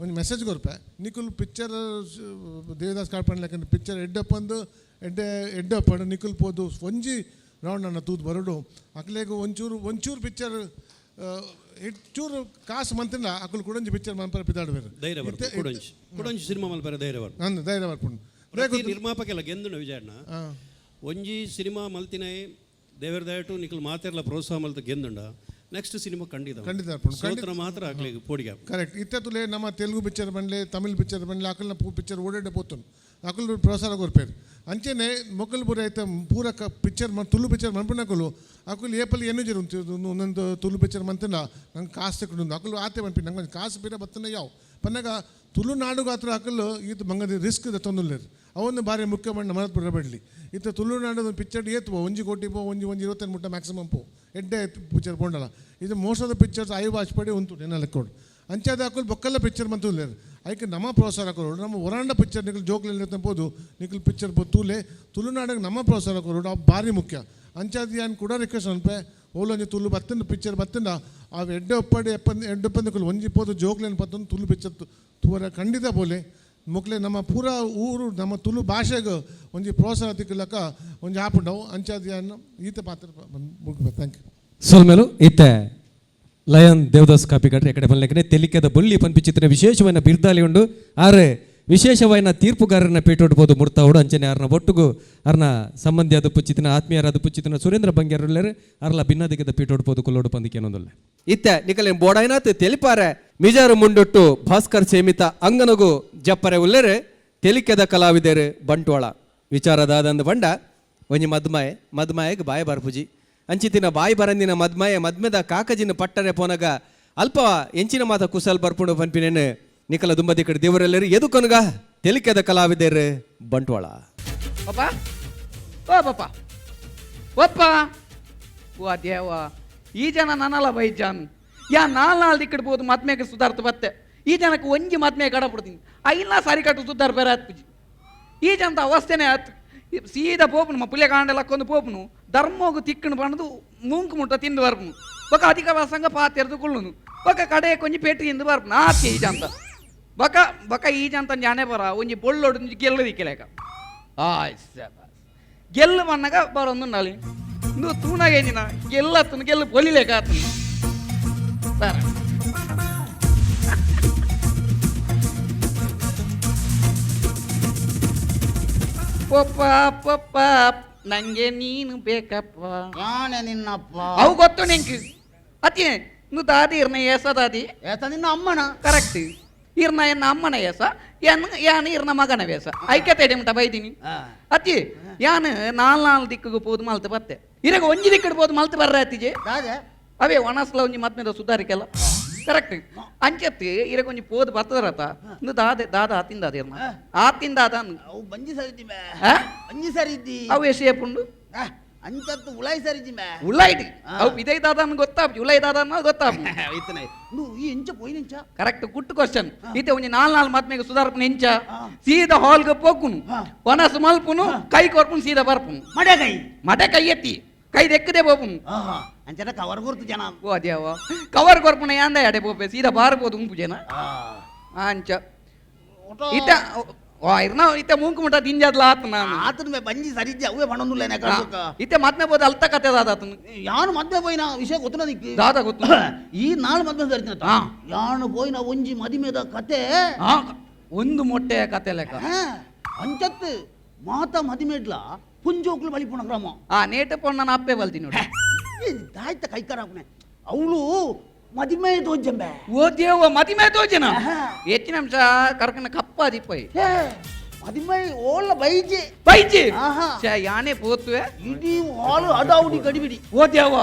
ಒಂಜಿ ಮೆಸೇಜ್ ಕೊರ್ಪೆ ನಿಕುಲ್ ಪಿಕ್ಚರ್ ದೇವದಾಸ್ ಕಾಡ್ಪಣ್ಣ ಲೆಕ್ಕ ಪಿಕ್ಚರ್ ಎಡ್ಡಪ್ಪಂದು ಎಡ್ಡೆ ಎಡ್ಡಪ್ಪಂಡು ನಿಕುಲ್ ಪೋದು ಒಂಜಿ ರೌಂಡ್ ನನ್ನ ತೂದು ಬರೋಡು ಅಕ್ಲೆಗ್ ಒಂಚೂರು ಒಂಚೂರು ಪಿಕ್ಚರ್ ಹೆಚ್ಚೂರು ಕಾಸು ಮಂತಿನ ಅಕುಲು ಕುಡೊಂಜಿ ಪಿಕ್ಚರ್ ಮನ್ಪರ ಪಿದಾಡುವೆರು. ಧೈರ್ಯ ಬರ್ಪುಂಡು ಕುಡೊಂಜಿ ಕುಡೊಂಜಿ ಸಿನಿಮಾ ಮಲ್ಪರೆ ಧೈರ್ಯ ಬರ್ಪುಂಡು. ಅಂದ್ ಧೈರ್ಯ ಬರ್ಪುಂಡು. ಪ್ರತಿ ನಿರ್ಮಾಪಕೆಲ್ಲ ಗೆಂದುಂಡು ವಿಜಯಣ್ಣ ಒಂಜಿ ಸಿನಿಮಾ ಮಲ್ತಿನೇ ದೇವರ ದಯಟು ನಿಕಲ್ ಮಾತೆರ್ಲ ಪ್ರೋತ್ಸಾಹ ಮಲ್ತ ಗೆಂದುಂಡ ನೆಕ್ಸ್ಟ್ ಸಿನಿಮಾ ಖಂಡಿತ ಖಂಡಿತ ಬರ್ಪುಂಡು. ಸೋತ್ರ ಮಾತ್ರ ಅಕ್ಲೆಗ್ ಪೋಡಿಗೆ ಆಪುಂಡು. ಕರೆಕ್ಟ್. ಇತ್ತೆ ತುಲೆ ನಮ್ಮ ತೆಲುಗು ಪಿಕ್ಚರ್ ಬಂಡ್ಲೆ ತಮಿಳ್ ಪಿಕ್ಚರ್ ಬಂಡ್ಲೆ ಅಕಲ್ನ ಪಿಕ್ಚರ್ ಓಡಾಡೆ ಪೋತುಂಡು ಅಕುಲು ಪ್ರೋತ್ಸಾಹ ಕೊರ್ಪೇರು. ಅಂಚೆನೆ ಮೊಕಲ್ ಪೂರ ಐತೆ ಪೂರ ಪಿಕ್ಚರ್ ತುಳು ಪಿಕ್ಚರ್ ಮನ್ಪುನಕುಲು ಅಕುಲು ಏಪಲ್ ಏನು ಜರು ಒಂದೊಂದು ತುಳು ಪಿಕ್ಚರ್ ಮಂತಿನ ನಂಗೆ ಕಾಸು ತಿಕ್ಕೊಂಡು ಅಕುಲು ಆತೆ ಮನ್ಪಿ ನಂಗೆ ಒಂಜಿ ಕಾಸು ಬೀರ ಬತ್ತನ ಯಾವ ಪನ್ನಗ ತುಳುನಾಡುಗಾತ್ರ ಅಕುಲು ಈತ ಬಂಗದ ರಿಸ್ಕ್ ತೊಂದುಲ್ಲೇರು ಅವೊಂದು ಭಾರಿ ಮುಖ್ಯ ಮಣ್ಣ ಮನತ್ ಬರಬೇಡಲಿ. ಇತ್ತ ತುಳುನಾಡದ ಪಿಕ್ಚರ್ ಏತ್ ಪೋ 1 ಕೋಟಿ ಪೋ ಒಂಜಿ ಒಂಜಿ 25 ಮುಟ್ಟ ಮ್ಯಾಕ್ಸಿಮಮ್ ಪೋ ಎಡ್ಡೆ ಪಿಕ್ಚರ್ ಪೋಂಡಲ. ಇದು most of the pictures ಐವು ವಾಚ್ಪಡಿ ಉಂಟು ನೆನ ಲೆಕ್ಕೋಡು ಅಂಚಾದ ಅಕುಲು ಬೊಕ್ಕಲ್ಲ ಪಿಕ್ಚರ್ ಮಂತುಲ್ಲೇರು ಐಕೆ ನಮ್ಮ ಪ್ರೋತ್ಸಾಹ ಕೊರೋಡು ನಮ್ಮ ಒರಾಂಡ ಪಿಕ್ಚರ್ ನಿಕಲ್ ಜೋಕ್ಲೆಲ್ಲ ಪೋದು ನಿಕಲ್ ಪಿಕ್ಚರ್ ಪೋ ತೂಲೆ ತುಳುನಾಡಿಗೆ ನಮ್ಮ ಪ್ರೋತ್ಸಾಹ ಕೊರೋಡು ಅವು ಭಾರಿ ಮುಖ್ಯ. ಅಂಚಾದ ಯಾನ್ ಕೂಡ ರಿಕ್ವೆಸ್ಟ್ ಅನ್ಪೆ ಓಲೊಂಜಿ ತುಳು ಬತ್ತಂಡ ಪಿಕ್ಚರ್ ಬತ್ತಂಡ ಅವು ಎಡ್ಡೆ ಒಪ್ಪಡಿ ಎಪ್ಪಂದು ಎಡ್ಡೆ ಒಪ್ಪಂದು ಒಂಜಿ ಪೋದು ಜೋಕ್ಲೇನು ಪತ್ತೊಂದು ತುಳು ಪಿಕ್ಚರ್ ತೂವರ ಖಂಡಿತ ಪೋಲೆ ಮೊಕ್ಲೆ ನಮ್ಮ ಪೂರ ಊರು ನಮ್ಮ ತುಳು ಭಾಷೆಗೆ ಒಂಜಿ ಪ್ರೋತ್ಸಾಹ ತಿಕ್ಕಲಕ್ಕ ಒಂಜಿ ಆಪುಂಡವು ಅಂಚಾದ ಯಾನ್ ಈತ ಪಾತ್ರ thank you. ಸೊಲ್ಮೆಲು. ಇತ್ತೆ ಲಯನ್ ದೇವದಾಸ್ ಕಾಪಿಕಾಡ್ರೆ ಎಕಡೆ ಬಲ್ಲೆಕನೆ ತೆಲಿಕೆದ ಬೊಳ್ಳಿ ಪನ್ಪಿಚಿತ್ತಿನ ವಿಶೇಷವಾದ ಬಿರ್ದಾಲಿ ಉಂಡು ಆರೆ ವಿಶೇಷವಾದ ತೀರ್ಪುಗಾರರನ್ನ ಪೇಟೋಡ್ಬೋದು ಮುರ್ತಾವುಡು ಅಂಚನೆ ಆರ್ನ ಒಟ್ಟುಗು ಅರ್ನ ಸಂಬಂಧಿ ಅದು ಪುಚ್ಚಿತಿನ ಆತ್ಮೀಯರಾದ ಪುಚ್ಚಿತಿನ ಸುರೇಂದ್ರ ಬಂಗ್ಯಾರುಲ್ಲೇರು ಅರ್ಲ ಭಿನ್ನದಿಗದ ಪೇಟೋಡ್ಬೋದು ಕುಲ್ಲೋಡು ಪಂದಿಕೇನೊಂದುಲ್ಲೆ. ಇತ್ತೆ ನಿಕಲೇನ್ ಬೋಡಾಯ್ನಾತ್ ತೆಲಿಪಾರೆ ಮಿಜಾರು ಮುಂಡೊಟ್ಟು ಭಾಸ್ಕರ್ ಸೇಮಿತ ಅಂಗನಗು ಜಪ್ಪರೆ ಉಲ್ಲೇರು ತೆಲಿಕೆದ ಕಲಾವಿದರು ಬಂಟ್ವಾಳ ವಿಚಾರದಾದಂದು ಬಂಡ ಒಂಜಿ ಮದ್ಮಾಯೆ ಮದ್ಮಾಯೆಗ್ ಬಾಯ ಬರ್ಪುಜಿ ಅಂಚಿತಿನ ಬಾಯಿ ಬರಂದಿನ ಮದ್ಮಯ ಮದ್ಮೆದ ಕಾಕಜಿನ ಪಟ್ಟರೆ ಪೋನಗ ಅಲ್ಪ ಎಂಚಿನ ಮಾತ ಕುಸಲ್ ಬರ್ಪುಂಡು ಪನ್ಪಿನೇನು ನಿಕಲ ದುಂಬದಿ ಕಡೆ ದೇವರೆಲ್ಲರು ಎದುಕೊನುಗ ತೆಲಿಕೆದ ಕಲಾವಿದರು ಬಂಟ್ವಾಳ. ಪಪ್ಪ ಓ ಪಪ್ಪ ಒಪ್ಪ ಓ ದೇವ ಈ ಜನ ನನ್ನಲ್ಲ ಬೈಜಾನ್ ಯಾ ನಾಲ್ ನಾಲ್ ದಿಕ್ಕಿಡ್ಬೋದು ಮದ್ಮೆಗೆ ಸುಧಾರ್ತು ಬತ್ತೆ ಈ ಜನಕ್ಕೆ ಒಂಜಿ ಮದ್ಮೆ ಕಡಪಡ್ತೀನಿ ಐನ ಸಾರಿ ಕಟ್ಟು ಸುಧಾರ್ ಬೇರೆ ಆತ್ಪುಜಿ ಈ ಜನದ ಅವಸ್ಥೆನೇ ಆತ್ ಸೀದಾ ಪೋಪುನು ಪುಲ್ಯ ಕಾಂಡೆಲ್ಲ ಲಕ್ಕೊಂದು ಪೋಪುನು ಧರ್ಮೋಗು ತಿಕ್ಕಣು ಪಣದು ಮೂಂಕು ಮುಟ್ಟ ತಿಂದು ಬರ್ಪುನು ಬೊಕ ಅಧಿಕ ವಾಸಂಗ ಪಾತೆರ್ದು ಕುಳ್ಳುನು ಬೊಕ ಕಡೆ ಕೊಂಜಿ ಪೇಟಿ ತಿಂದು ಬರ್ಪುನು ಆತಿ ಈ ಜಂತ ಬೊಕ ಬೊಕ ಈ ಜಂತ ಜಾನೆ ಬರ ಒಂಜಿ ಬೊಳ್ಳೊಡು ಒಂಜಿ ಗೆಲ್ಲು ದಿಕ್ಕಲೇಕ ಆಯ್ ಗೆಲ್ಲು ಬನ್ನಗ ಬರೊಂದುಂಡಾಲಿ ಇಂದು ತೂನಾಗೇಜಿನ ಗೆಲ್ಲತ್ತನು ಗೆಲ್ಲು ಪೊಲಿಲೇಕ ಆತನು ಸರ ಪಪ್ಪ ಪಪ್ಪ ನಂಗೆ ನೀನು ಬೇಕಪ್ಪ. ಯಾನೆ ನಿನ್ನಪ್ಪ? ಅವು ಗೊತ್ತು ನಿಂಗೆ ಅತಿ ನು ದಾದಿ ಇರ್ನ ಏಸ ದಾದಿ? ಏತ ನಿನ್ನ ಅಮ್ಮನ. ಕರೆಕ್ಟ್ ಇರ್ನ ಎನ್ನ ಅಮ್ಮನ ಏಸ ಯಾನ್ ಯಾನ್ ಇರ್ನ ಮಗನ ವೇಸ ಐಕ್ಯತೆ ಮುಟ ಬೈದಿನಿ. ಅತಿ ಯಾನ್ ನಾಲ್ ನಾಲ್ ದಿಕ್ಕಿಗೆ ಪೋದು ಮಲ್ತು ಬತ್ತೆ ಇರಗ ಒಂಜಿ ದಿಕ್ಕಿಡ್ ಪೋದು ಮಲ್ತು ಬರ್ರ ಅತ್ತಿಜೆ. ದಾದೆ? ಅವೇ ಒಣಸ್ಲ ಒಂಜಿ ಮದ್ಮೆದ ಸುಧಾರಿಕೆಲ್ಲ ಕರೆಕ್ಟ್ ಅಂಚೆತ್ತಿ ಇರ ಕೊಂಚ ಪೋದು ಬತ್ತದರತ ಇಂದು ದಾದ ದಾದ ಆತಿಂದ ಅದೇರ್ನ ಆತಿಂದ ಅದ ಅವು ಬಂಜಿ ಸರಿದ್ದಿ ಮೇ. ಆ? ಬಂಜಿ ಸರಿದ್ದಿ. ಅವು ಎಷ್ಟು ಏಪುಂಡು? ಅಂಚತ್ತು ಉಳಾಯಿ ಸರಿದ್ದಿ ಮೇ. ಉಳ್ಳಾಯ್ಟ್ ಅವು ಇದೇ ದಾದ ಗೊತ್ತಾಪ್ ಉಳ್ಳಾಯ್ ದಾದ ಅನ್ನೋದು ಗೊತ್ತಾಪ್. ಇತ್ತನೆ నువ్వు ಈ ಎಂಚ ಪೋಯಿನ ಕರೆಕ್ಟ್ ಗುಡ್ ಕ್ವಶನ್. ಇತ್ತೆ ಒಂಜಿ ನಾಲ್ ನಾಲ್ ಮದ್ಮೆಗೆ ಸುಧಾರ್ಪುನ ಎಂಚ ಸೀದಾ ಹಾಲ್ಗೆ ಪೋಕುನು, ಒನಸ್ ಮಲ್ಪುನು, ಕೈ ಕೊರ್ಪುನು, ಸೀದಾ ಬರ್ಪುನು. ಮಡೆ ಕೈ ಮಡೆ ಕೈ ಎತ್ತಿ ಕೈ ದೆಕ್ಕದೆ ಪೋಪುನು. ಅಂಚನ ಕವರ್ ಗುರ್ತು ಜನ. ಓ ಅದೇವ ಕವರ್ ಕೊರ್ಪುನ ಯಾಂದ ಎಡೆ ಪೋಪೆ ಸೀದಾ ಬಾರ್ಬೋದು ಉಂಪು ಜನ ಅಂಚ ಇತ್ತ ಓ ಇರ್ನ ಇತ್ತೆ ಮೂಂಕು ಮುಟ್ಟ ದಿಂಜಾದ್ಲ ಆತು ನಾನು. ಆತನ ಮೇ ಬಂಜಿ ಸರಿದ್ದೆ ಅವೇ ಪಣೊಂದುಲ್ಲೇನೆ. ಇತ್ತೆ ಮದ್ಮೆ ಬೋದು ಅಲ್ತ ಕತೆ ದಾದ ಆತನು. ಯಾನು ಮದ್ವೆ ಪೋಯಿನ ವಿಷಯ ಗೊತ್ತುನ ನಿಕ್ಕು? ದಾದ ಗೊತ್ತು? ಈ ನಾಳು ಮದ್ವೆ ಸರಿತಿನ. ಯಾನು ಪೋಯಿನ ಒಂಜಿ ಮದಿಮೆದ ಕತೆ. ಒಂದು ಮೊಟ್ಟೆಯ ಕತೆ ಲೆಕ್ಕ. ಅಂಚತ್ತು ಮಾತ ಮದಿಮೆಡ್ಲ ಪುಂಜೋಕ್ಲು ಬಲಿಪುಣ ಕ್ರಮ. ಆ ನೇಟ ಪೊಣ್ಣನ ಅಪ್ಪೆ ಬಲ್ತಿ ನೋಡಿ. ದಾಯ್ತ ಕೈಕರ ಹಾಕುನೆ ಅವಳು ಮದಿಮೆ ತೋಜಂಬೆ. ಓ ದೇವ ಮದಿಮೆ ತೋಜನ ಹೆಚ್ಚಿನ ಅಂಶ ಕರ್ಕನ ಕಪ್ಪ ದಿಪ್ಪೈ. ಮದಿಮೆ ಓಲ ಬೈಜೆ. ಬೈಜೆ ಯಾನೆ ಪೋತುವೆ ಇಡೀ ಹಾಲು ಅಡಾವುಡಿ ಗಡಿಬಿಡಿ. ಓ ದೇವ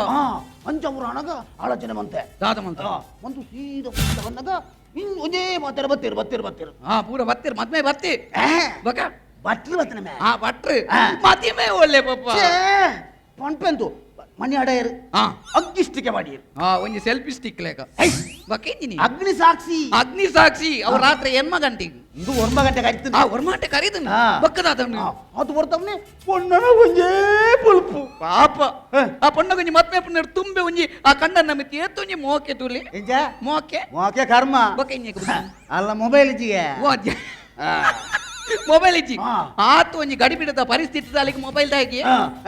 ಅಂಚ ಅವರು ಅಣಗ ಆಲೋಚನೆ ಮಂತೆ ದಾದ ಮಂತ ಒಂದು ಸೀದ ಬಂದಾಗ ಇನ್ ಒಂದೇ ಮಾತಾರ ಬತ್ತೀರು ಬತ್ತೀರು ಬತ್ತೀರು. ಹಾ ಪೂರ ಬತ್ತೀರು ಮದ್ಮೆ ಬತ್ತಿ ಬಕ ಬಟ್ರು ಬತ್ತನ ಮೇ. ಆ ಬಟ್ರು ಮದಿಮೆ ಒಳ್ಳೆ ಪಪ್ಪ ಪಂಪೆಂತು ಮನಿ ಅಡೆಯರು ಅಗ್ಗಿಷ್ಟಿಕೆ ಮಾಡಿಯರು. ಒಂಜಿ ಸೆಲ್ಫಿ ಸ್ಟಿಕ್ ಲೇಕ ಬಕೇಂಜಿನಿ ಅಗ್ನಿ ಸಾಕ್ಷಿ. ಅಗ್ನಿ ಸಾಕ್ಷಿ ಅವ್ರು ರಾತ್ರಿ ಎನ್ಮ ಗಂಟೆಗೆ ಇದು ಒರ್ಮ ಗಂಟೆ ಕರಿತು. ಒರ್ಮ ಗಂಟೆ ಕರೀದು ಬಕ್ಕದಾದ ಅದು ಬರ್ತವನೆ ಪೊಣ್ಣನ ಒಂಜೇ ಪುಲ್ಪು ಪಾಪ. ಆ ಪೊಣ್ಣ ಒಂಜಿ ಮದ್ಮೆ ಪುಣ್ಣ ತುಂಬೆ ಒಂಜಿ ಆ ಕಂಡನ ಮಿತಿ ಏತೊಂಜಿ ಮೋಕೆ ತುಲಿ ಮೋಕೆ ಮೋಕೆ ಕರ್ಮ ಬಕೇಂಜಿ ಅಲ್ಲ ಮೊಬೈಲ್ ಇಜ್ಜಿಗೆ ಮೊಬೈಲ್ ಇಜ್ಜಿ ಆತು ಒಂಜಿ ಗಡಿಬಿಡದ ಪರಿಸ್ಥಿತಿ ಅಲ್ಲಿಗೆ ಮೊಬೈಲ್ ದಾಗಿ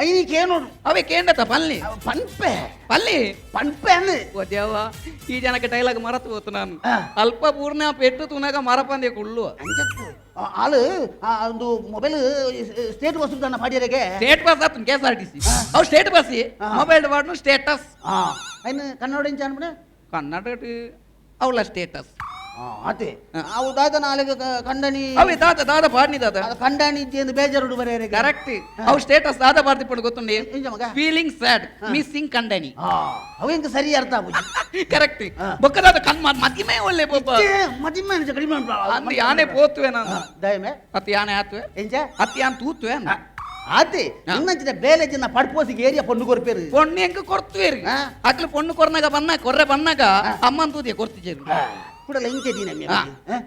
ಐನಿ ಕೇನೋಡು ಅವೇ ಕೇಂಡತ ಪಲ್ಲಿ ಪನ್ಪೆ ಪಲ್ಲಿ ಪನ್ಪೆ ಅನ್ನು. ಓ ದೇವ ಈ ಜನಕ್ಕೆ ಡೈಲಾಗ್ ಮರತು ಹೋತು ನಾನು. ಅಲ್ಪ ಪೂರ್ಣ ಪೆಟ್ಟು ತುನಗ ಮರಪಂದೆ ಕುಳ್ಳು ಅಂಚತ್ತು ಆಳು ಒಂದು ಮೊಬೈಲ್ ಸ್ಟೇಟ್ ಬಸ್ ಉಂಟಣ್ಣ ಪಾಡಿಯರಿಗೆ. ಸ್ಟೇಟ್ ಬಸ್ ಆತು K S R T C ಅವು ಸ್ಟೇಟ್ ಬಸ್ ಮೊಬೈಲ್ ವಾಡ್ನು ಸ್ಟೇಟಸ್. ಐನು ಕನ್ನಡ ಇಂಚ ಅನ್ಬಿಡ ಕನ್ನಡ ಅವಳ ಸ್ಟೇಟಸ್. ಆತೆ ಅವು ದಾದ ನಾಳೆಗೆ ಕಂಡನಿ ಅವೇ ದಾದ ದಾದ ಪಾಡ್ನಿ ದಾದ ಕಂಡನಿ ಇಜ್ಜಿ ಬೇಜಾರುಡು ಬರೆಯರೆ. ಕರೆಕ್ಟ್ ಅವು ಸ್ಟೇಟಸ್ ದಾದ ಪಾಡ್ತಿ ಗೊತ್ತುಂಡಿ ಫೀಲಿಂಗ್ ಸ್ಯಾಡ್ ಮಿಸ್ಸಿಂಗ್ ಕಂಡನಿ. ಅವು ಎಂಕ ಸರಿ ಅರ್ಥ ಆಪುಜಿ. ಕರೆಕ್ಟ್ ಬೊಕ್ಕದಾದ ಕಣ್ ಮದಿಮೆ ಒಳ್ಳೆ ಪೊಪ್ಪ ಮದಿಮೆ ಕಡಿಮೆ ಅಂದು ಯಾನೆ ಪೋತುವೆ ನಾನು ದಯಮೆ ಅತ್ತಿ ಯಾನೆ ಆತುವೆ ಎಂಚ ಅತ್ತಿ ಯಾನ್ ತೂತುವೆ ಆತೆ ಇನ್ನಂಚಿನ ಬೇಲೆ ಜನ ಪಡ್ಪೋಸಿಗೆ ಏರಿಯಾ ಪೊಣ್ಣು ಕೊರ್ಪೇರು ಪೊಣ್ಣು ಎಂಕ ಕೊರ್ತುವೇರು ಅಕ್ಲು ಪೊಣ್ಣು ಕೊರ್ನಾಗ ಬನ್ನ ಕೊರ್ರೆ ಬನ್ನಾಗ ಅಮ್ಮನ್ ತೂತಿಯ ಕೊರ್ತಿಜೇರು ಕುಡಲ ಇಂಕೆ ದೀನ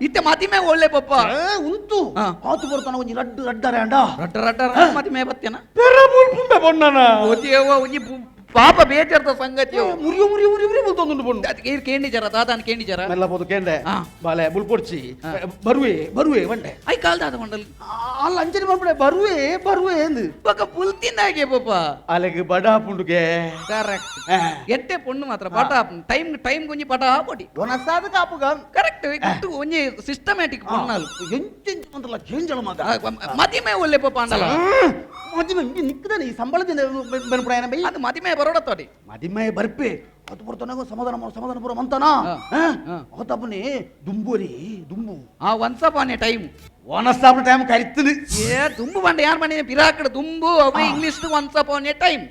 ಇತ್ತೆ ಮದಿಮೆ ಒಳ್ಳೆ ಪಪ್ಪ ಉಂತು ಆತು ಬರ್ತಾನ ಒಂಜಿ ರಡ್ಡು ರಡ್ಡರೆ ಅಂಡ ರಡ್ಡ ರಡ್ಡ ಮದಿಮೆ ಬತ್ತೇನ ಪುಲ್ಪುಂಬೆ ಪೊಣ್ಣನ ಓದಿಯವ ಒಂಜಿ ಪಾಪ ಬೇಜಾರ್ದ ಸಂಗತಿ ಮುರಿಯು ಮುರಿಯು ಮುರಿಯು ಮುರಿಯು ಬುಲ್ತೊಂದುಂಡು ಪೊಣ್ಣು ಅದಕ್ಕೆ ಇರ್ ಕೇಂಡಿ ಜರ ದಾದಾನ ಕೇಂಡಿ ಜರ ಮೆಲ್ಲ ಪೋದು ಕೇಂಡೆ ಬಾಲೆ ಬುಲ್ಪೊಡ್ಚಿ ಬರುವೆ ಬರುವೆ ಬಂಡೆ I call ದಾದ ಮಂಡಲ್ ಅಲ್ಲ ಅಂಚನೆ ಬಂದ್ಬಿಡೆ ಬರುವೆ ಬರುವೆ ಎಂದು ಬೊಕ ಪುಲ್ತಿಂದಾಗೆ ಪಪ್ಪ ಅಲೆಗೆ ಬಡ ಪುಂಡುಗೆ ಕರೆಕ್ಟ್ ಎಟ್ಟೆ ಪೊಣ್ಣು ಮಾತ್ರ ಬಟ ಟೈಮ್ ಟೈಮ್ ಗೊಂಜಿ ಬಟ ಪೊಡಿ ಒನಸಾದ ಕಾಪುಗ ಕರೆಕ್ಟ್ ಇಟ್ಟು ಒಂಜಿ ಸಿಸ್ಟಮ್ಯಾಟಿಕ್ ಪೊಣ್ಣಲ್ ಎಂಚೆಂಚ ಮಂತ್ರಲ ಚೇಂಜಲ ಮಾತ ಮದಿಮೆ ಒಳ್ಳೆ ಪಪ್ಪ ಅಂಡಲ ಮದಿಮೆ ನಿಕ್ಕದಾನೆ ಈ ಸಂಬಳದಿಂದ ಬೆನ್ಪುಡಾಯನ ಬೈ ಅದು ಮದಿಮೆ ಬರೋಡ ತೋಡಿ ಮದಿಮೆ ಬರ್ಪೆ ಅದು ಬರ್ತನಾಗ ಸಮಾಧಾನ ಸಮಾಧಾನ ಪುರ ಮಂತನ ಆತಪ್ಪನೆ ದುಂಬುರಿ ದುಂಬು ಆ once upon a time once upon time ಕರಿತನು ಏ ದುಂಬು ಬಂಡ ಯಾರು ಮಾಡಿದ ಪಿರಾಕಡ ದುಂಬು ಅವ English once upon a time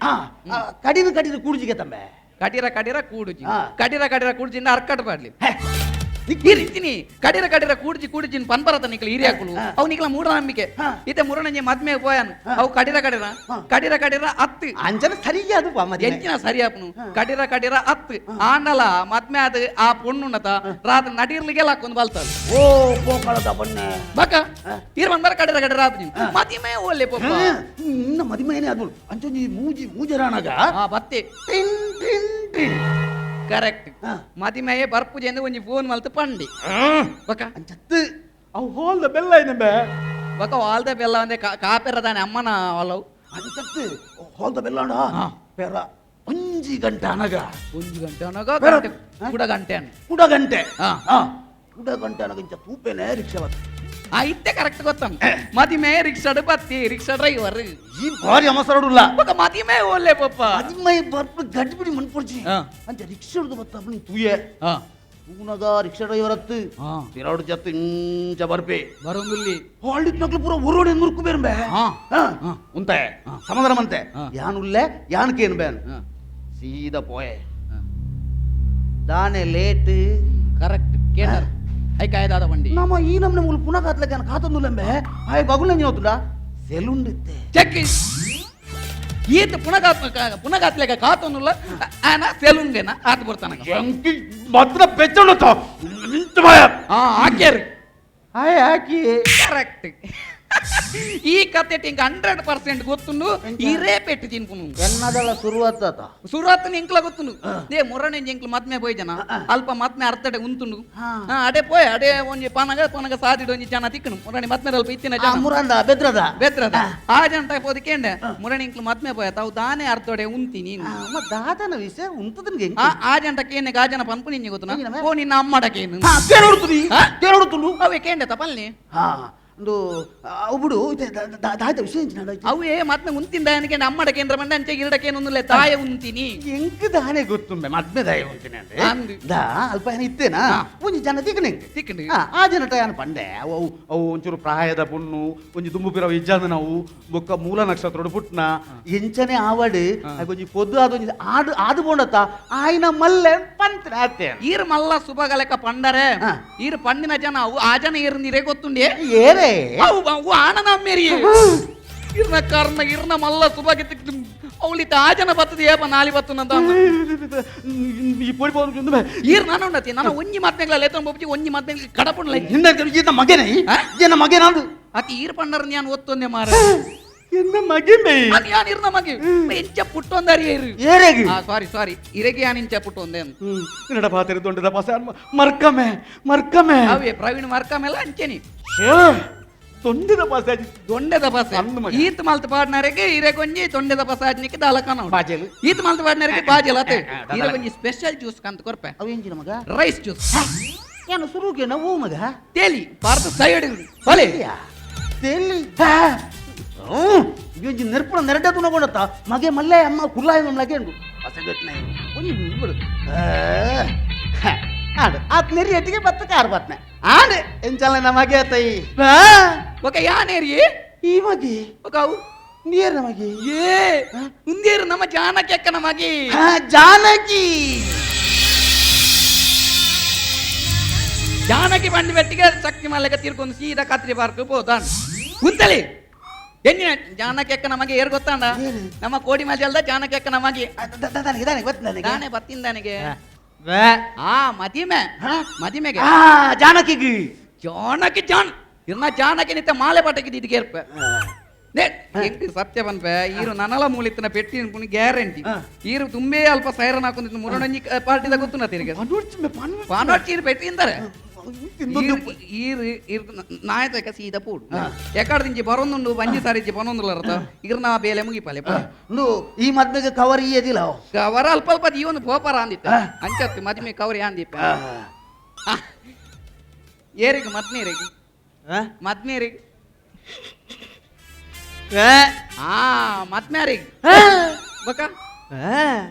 ಕಡಿದು ಕಡಿದು ಕೂಡ್ಜಿಗೆ ತಮ್ಮೆ ಕಡಿರ ಕಡಿರ ಕೂಡುಜಿ ಕಡಿರ ಕಡಿರ ಕೂಡ್ಜಿಂದ ಅರ್ಕಟ್ ಪಾಡ್ಲಿ ಇರ್ತೀನಿ ಕಡಿರ ಕಡಿರ ಕೂಡ್ಜಿ ಕೂಡ್ಜಿನ್ ಪನ್ಪರತ ನಿಕ್ಲ ಹಿರಿಯಾಕುಲು ಅವು ನಿಕ್ಲ ಮೂಢನಂಬಿಕೆ ಇತ್ತೆ ಮುರಣಂಜಿ ಮದ್ಮೆ ಪೋಯಾನು ಅವು ಕಡಿರ ಕಡಿರ ಕಡಿರ ಕಡಿರ ಅತ್ತು ಅಂಚನ ಸರಿಯಾದ ಎಂಚಿನ ಸರಿಯಾಪನು ಕಡಿರ ಕಡಿರ ಅತ್ತು ಆಂಡಲ ಮದ್ಮೆ ಆದ ಆ ಪೊಣ್ಣುನತ ರಾತ್ರಿ ನಡೀರ್ಲಿಗೆಲ್ಲ ಹಾಕೊಂಡು ಬಲ್ತಾಳು ಓ ಪೋಕಳದ ಬಣ್ಣ ಬಕ ಇರ್ ಬಂದರ ಕಡಿರ ಕಡಿರ ಆತು ನೀವು ಮದಿಮೆ ಒಳ್ಳೆ ಪೊಪ್ಪ ಇನ್ನ ಮದಿಮೆನೇ ಅದು ಅಂಚೊಂಜಿ ಮೂಜಿ ಮೂಜರಾಣಗ ಬತ್ತೆ ಟಿನ್ ಟಿನ್ ಟಿನ್ ಕರೆಕ್ಟ್ ಮದಿಮೆಯೇ ಬರ್ಪುಜೆಂದು ಒಂಜಿ ಫೋನ್ ಮಲ್ತು ಪಂಡಿ ಬಕ ಅಂಚತ್ತು ಅವು ಹೋಲ್ದ ಬೆಲ್ಲ ಐನಂಬೆ ಬಕ ವಾಲ್ದ ಬೆಲ್ಲ ಅಂದೆ ಕಾಪೆರದಾನೆ ಅಮ್ಮನ ಒಲವು ಅಂಚತ್ತು ಹೋಲ್ದ ಬೆಲ್ಲ ಅಣ್ಣ ಪೆರ ಒಂಜಿ ಗಂಟೆ ಅನಗ ಒಂಜಿ ಗಂಟೆ ಅನಗ ಕುಡ ಗಂಟೆ ಅನ್ನ ಕುಡ ಗಂಟೆ ಕುಡ ಗಂಟೆ ಅನಗ ಇಂಚ ತೂಪೇನೆ ರಿಕ್ಷಾ ಬತ್ತ ಆ ಇತ್ತೆ ಕರೆಕ್ಟ್ ಗೊತ್ತ ಮದಿಮೆ ರಿಕ್ಷಾಡು ಬತ್ತಿ ರಿಕ್ಷಾ ಡ್ರೈವರ್ ಈ ಭಾರಿ ಅವಸರಡುಲ್ಲ ಬೊಕ ಮದಿಮೆ ಒಳ್ಳೆ ಪಪ್ಪ ಮದಿಮೆ ಬರ್ಪು ಗಡ್ಬಿಡಿ ಮನ್ಪೊಡ್ಚಿ ಅಂಚ ರಿಕ್ಷಾಡ್ದು ಬತ್ತ ಅಪ್ಪನಿ ತೂಯೆ ತೂನಗ ರಿಕ್ಷಾ ಡ್ರೈವರ್ ಅತ್ತು ತಿರಾಡು ಜತ್ತು ಇಂಚ ಬರ್ಪೆ ಬರೋಂಗುಲ್ಲಿ ಹಾಳಿದ್ ನಕ್ಲು ಪೂರ ಒರೋಡೆ ಮುರುಕು ಬೇರಂಬೆ ಉಂತೆ ಸಮಾಧಾನ ಮಂತೆ ಯಾನುಲ್ಲೆ ಯಾನ್ ಕೇನು ಬೇನ್ ಸೀದಾ ಪೋಯೆ ದಾನೆ ಲೇಟ್ ಕರೆಕ್ಟ್ ಕೇಂದ್ರ I ಕಾಯ್ದಾದ ಬಂಡಿ ನಮ್ಮ ಈ ನಮ್ನೆ ಮೂಲ ಪುನಃ ಕಾತ್ಲಕ್ಕೆ ಕಾತೊಂದುಲಂಬೆ ಆಯ್ ಬಗುಲ ಹೋತುಂಡ ಸೆಲೂನ್ ಇತ್ತೆ ಚೆಕ್ ಈತ ಪುನಗಾತ್ ಪುನಗಾತ್ಲೆಗ ಕಾತೊಂದುಲ್ಲ ಆನ ಸೆಲೂನ್ಗೆನ ಆತ ಬರ್ತಾನ ಎಂಕಿ ಮಾತ್ರ ಬೆಚ್ಚಣತ ನಿಂತ ಭಯ ಆ ಹಾಕ್ಯಾರ ಆಯ್ ಹಾಕಿ ಕರೆಕ್ಟ್ ಈ ಕತೆ ಟಿಂಕ 100% ಗೊತ್ತುಂಡು ಇರೇ ಪೆಟ್ಟು ತಿನ್ಪುನು ಎನ್ನದಲ್ಲ ಶುರುವಾತ ಸುರಾತನ ಎಂಕ್ಲ ಗೊತ್ತುಂಡು they ಮೊರನೆ ಎಂಕ್ಲ ಮದ್ಮೆ ಪೋಯ್ ಜನ ಅಲ್ಪ ಮದ್ಮೆ ಅರ್ತಡೆ ಉಂತುಂಡು ಅಡೆ ಪೋಯ್ ಅಡೆ ಒಂಜಿ ಪನಗ ಪನಗ ಸಾದಿಡು ಒಂಜಿ ಜನ ತಿಕ್ಕನು ಮೊರಣಿ ಮದ್ಮೆ ಅಲ್ಪ ಇತ್ತಿನ ಜನ ಮುರಂದ ಬೆದ್ರದ ಬೆದ್ರದ ಆ ಜನ ಪೋದು ಕೇಂಡೆ ಮುರಣಿ ಇಂಕ್ಲ ಮದ್ಮೆ ಪೋಯ ತಾವು ದಾನೆ ಅರ್ತಡೆ ಉಂತಿ ನೀನು ದಾದನ ವಿಷಯ ಉಂತದನ್ಗೆ ಆ ಜಂಟ ಕೇನೆ ಆ ಜನ ಪನ್ಪು ನಿಂಜಿ ಗೊತ್ತುನ ಓ ನಿನ್ನ ಅಮ್ಮಡಕೇನು ತೇನೋಡ್ತು ಅವೇ ಕೇಂಡೆ ತಪಲ್ನಿ ಹಾ ಒಂದು ಅವು ಬಿಡು ದಾಯ್ತ ವಿಷಯ ಅವೇ ಮದ್ಮೆ ಉಂತಿಂದ ನನಗೆ ಅಮ್ಮಡ ಕೇಂದ್ರ ಮಂಡ ಅಂಚೆ ಗಿರಡಕೇನೊಂದುಲ್ಲ ತಾಯ ಉಂತಿನಿ ಎಂಕ್ ದಾನೆ ಗೊತ್ತುಂಬೆ ಮದ್ಮೆ ದಾಯ ಉಂತಿನಿ ಅಂದ್ರೆ ದಾ ಅಲ್ಪ ಏನ ಇತ್ತೇನಾ ಒಂಜಿ ಜನ ತಿಕ್ಕನೆ ತಿಕ್ಕಂಡು ಆ ಜನ ಟಯಾನ ಪಂಡೆ ಅವು ಅವು ಒಂಚೂರು ಪ್ರಾಯದ ಪುಣ್ಣು ಒಂಜಿ ದುಂಬು ಪಿರವು ಇಜ್ಜಾದ ನಾವು ಬೊಕ್ಕ ಮೂಲ ನಕ್ಷತ್ರೋಡು ಪುಟ್ನ ಎಂಚನೆ ಆವಡು ಒಂಜಿ ಪೊದ್ದು ಅದೊಂಜಿ ಆಡು ಆದು ಪೋಂಡತ್ತ ಆಯ್ನ ಮಲ್ಲೆ ಪಂತ್ರ ಆತೆ ಈರ್ ಮಲ್ಲ ಸುಬಗಲೆಕ ಪಂಡರೆ ಈರ್ ಪಂಡಿನ ಜನ ಅವು ಆ ಜನ ಈರ್ ನೀರೇ ಗೊತ್ತುಂಡೆ ಏರೇ ಅವು ಅವು ಆನನ ಮೇರಿ ಇರ್ನ ಕರ್ನ ಇರ್ನ ಮಲ್ಲ ಸುಬಗೆ ಅವಳಿತ ಆ ಜನ ಬತ್ತದ ಏಪ ನಾಲಿ ಬತ್ತನಂತ ಈ ಪೊಡಿ ಪೋದು ಈರ್ ನಾನು ಉಂಡತಿ ನಾನು ಒಂಜಿ ಮಾತ್ನೆಗಳ ಲೇತನ ಬೊಬ್ಜಿ ಒಂಜಿ ಮಾತ್ನೆಗಳ ಕಡಪುಂಡ್ಲ ಈತ ಮಗನೇ ಏನ ಮಗೇನಾದು ಅತಿ ಈರ್ ಪಂಡರ್ ನಾನು ಒತ್ತೊಂದೆ ಮಾರ ಎನ್ನ ಮಗೆ ಅದು ಯಾನ್ ಇರ್ನ ಮಗೆ ಎಂಚ ಪುಟ್ಟೊಂದಾರಿ ಏರು ಏರೆಗೆ ಸಾರಿ ಸಾರಿ ಇರೆಗೆ ಯಾನ್ ಇಂಚ ಪುಟ್ಟೊಂದೆ ನಡ ಪಾತೆರೆ ದೊಂಡದ ಪಾಸೆ ಮರ್ಕಮೆ ಮರ್ಕಮೆ ಅವೇ ಪ್ರವೀಣ್ ಮರ್ಕಮೆಲ್ಲ ಅಂಚೆನಿ ತೊಂಡೆದ ಪಾಸೆ ದೊಂಡೆದ ಪಾಸೆ ಈತ್ ಮಲ್ತ ಪಾಡ್ನರೆಗೆ ಇರೆ ಕೊಂಜಿ ತೊಂಡೆದ ಪಾಸೆ ಆಜ್ನಿಕ್ಕೆ ದಾಲಕನ ಬಾಜೆಲ್ ಈತ್ ಮಲ್ತ ಪಾಡ್ನರೆಗೆ ಬಾಜೆಲ್ ಅತೆ ಇರೆ ಕೊಂಜಿ ಸ್ಪೆಷಲ್ ಜ್ಯೂಸ್ ಕಂತ ಕೊರ್ಪೆ ಅವು ಎಂಜಿನ ಮಗ ರೈಸ್ ಜ್ಯೂಸ್ ಏನು ಸುರುಗೆ ನಾವು ಮಗ ತೇಲಿ ಭಾರತ ಸೈಡ್ ಬಲೆ ತೇಲಿ ಒಂಜಿ ನೆರ್ಪುಣ ನೆರಡೆ ತುನಗೊಂಡತ್ತ ಮಗೆ ಮಲ್ಲೆ ಅಮ್ಮ ಕುಲ್ಲಾಯ ನಮ್ಮಲಾಗೆ ಉಂಡು ಅಸಗಟ್ನೆ ಒಂಜಿ ಬಿಡು ಆಡು ಆತ್ ನೆರಿ ಎಟ್ಟಿಗೆ ಬತ್ತ ಕಾರ್ ಬತ್ನೆ ಆಂಡೆ ಎಂಚಲ್ಲ ನಮಗೆ ತೈ ಓಕೆ ಯಾನೇರಿ ಈ ಮಗೆ ಓಕೆ ಅವು ನೀರ್ ನಮಗೆ ಏ ಉಂದೇರು ನಮ್ಮ ಜಾನಕಿ ಅಕ್ಕನ ಮಗೆ ಜಾನಕಿ ಜಾನಕಿ ಬಂಡಿ ಬೆಟ್ಟಿಗೆ ಶಕ್ತಿ ಮಲ್ಲೆಗ ತೀರ್ಕೊಂಡು ಸೀದಾ ಕತ್ರಿ ಪಾರ್ಕ್ ಹೋದಾನ್ ಉಂತಲಿ ಎನ್ನಿನ ಜಾನಕಿ ಅಕ್ಕನ ಮಗೆ ಏರ್ ಗೊತ್ತಾಂಡ ನಮ್ಮ ಕೋಡಿ ಮಜಲ್ದ ಜಾನಕಿ ಅಕ್ಕನ ಮಗೆ ದಾನೆ ಬತ್ತಿಂದಾನಿಗೆ ಆ ಮದಿಮೆ ಮದಿಮೆಗೆ ಜಾನಕಿಗೆ ಜಾನಕಿ ಜಾನ್ ಇರ್ನ ಜಾನಕಿ ನಿತ್ತ ಮಾಲೆ ಪಟಕಿ ಇದಕ್ಕೆ ಏರ್ಪ ಸತ್ಯ ಪನ್ಪೆ ಈರು ನನಲ ಮೂಲಿತ್ತನ ಪೆಟ್ಟಿ ಗ್ಯಾರಂಟಿ ಈರು ತುಂಬೇ ಅಲ್ಪ ಸೈರನ್ ಹಾಕೊಂಡಿದ್ದು ಮುರಡಂಜಿ ಪಾರ್ಟಿದ ಗೊತ್ತು ತಿರುಗಿ ಪಾನೋಡ್ಚಿ ಈರು ಪೆಟ್ಟಿ ಇಂತಾರೆ ಈರು ಈರು ನಾಯತಕ ಸೀದಾ ಪೂಡು ಎಕ್ಕಡ ಬರೊಂದುಂಡು ಬಂಜಿ ಸಾರಿಜ್ಜಿ ಬರೊಂದುಲ್ಲ ಇರ್ನ ಬೇಲೆ ಮುಗಿಪಾಲೆ ಈ ಮದ್ಮೆಗೆ ಕವರ್ ಇಯದಿಲ್ಲ ಕವರ್ ಅಲ್ಪ ಅಲ್ಪ ಇವನು ಪೋಪರ ಅಂದಿತ್ತ ಅಂಚತ್ತು ಮದ್ಮೆ ಕವರ್ ಅಂದಿಪ್ಪ ಏರಿಗೆ ಮದ್ಮೇರಿಗೆ ಮದ್ಮೇರಿಗೆ ಆ ಮದ್ಮ್ಯಾರಿಗೆ ಬಕ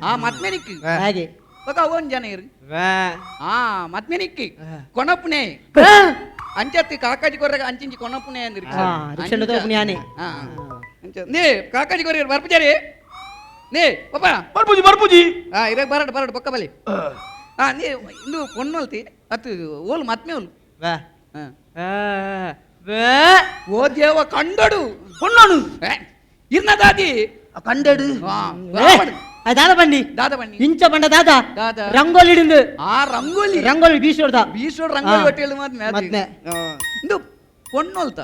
ಆ ಮದ್ಮೇನಿಕ್ ಹಾಗೆ ಬಕ ಒಂದ್ ಜನ ಇರು ಆ ಮದ್ಮೇನಿಕ್ ಕೊನಪುನೆ ಅಂಚತ್ತಿ ಕಾಕಾಜಿ ಕೊರ್ರಗ ಅಂಚಿಂಚಿ ಕೊನಪುನೆ ಅಂದಿರಿ ನೇ ಕಾಕಾಜಿ ಕೊರ್ರಿ ಬರ್ಪುಜಾರಿ ನೇ ಪಪ್ಪ ಬರ್ಪುಜಿ ಬರ್ಪುಜಿ ಆ ಇರಾಗ ಬರಡ್ ಬರಡ್ ಬೊಕ್ಕ ಬಲಿ ಆ ನೀ ಇಂದು ಪೊಣ್ಣಲ್ತಿ ಅತ್ತು ಓಲು ಮತ್ಮೆ ಓಲು ಓ ದೇವ ಕಂಡಡು ಪೊಣ್ಣನು ಇರ್ನ ದಾದಿ ಕಂಡಡು ದಾದ ಬಂಡಿ ದಾದ ಬಂಡಿ ಇಂಚ ಬಂಡ ದಾದ ದಾದ ರಂಗೋಲಿ ಹಿಡಿದು ಆ ರಂಗೋಲಿ ರಂಗೋಲಿ ಬೀಸೋಡ್ದ ಬೀಸೋಡ್ ರಂಗೋಲಿ ಹೊಟ್ಟೆಯಲ್ಲಿ ಮದ್ಮೆ ಮದ್ಮೆ ಇಂದು ಪೊಣ್ಣೋಲ್ತ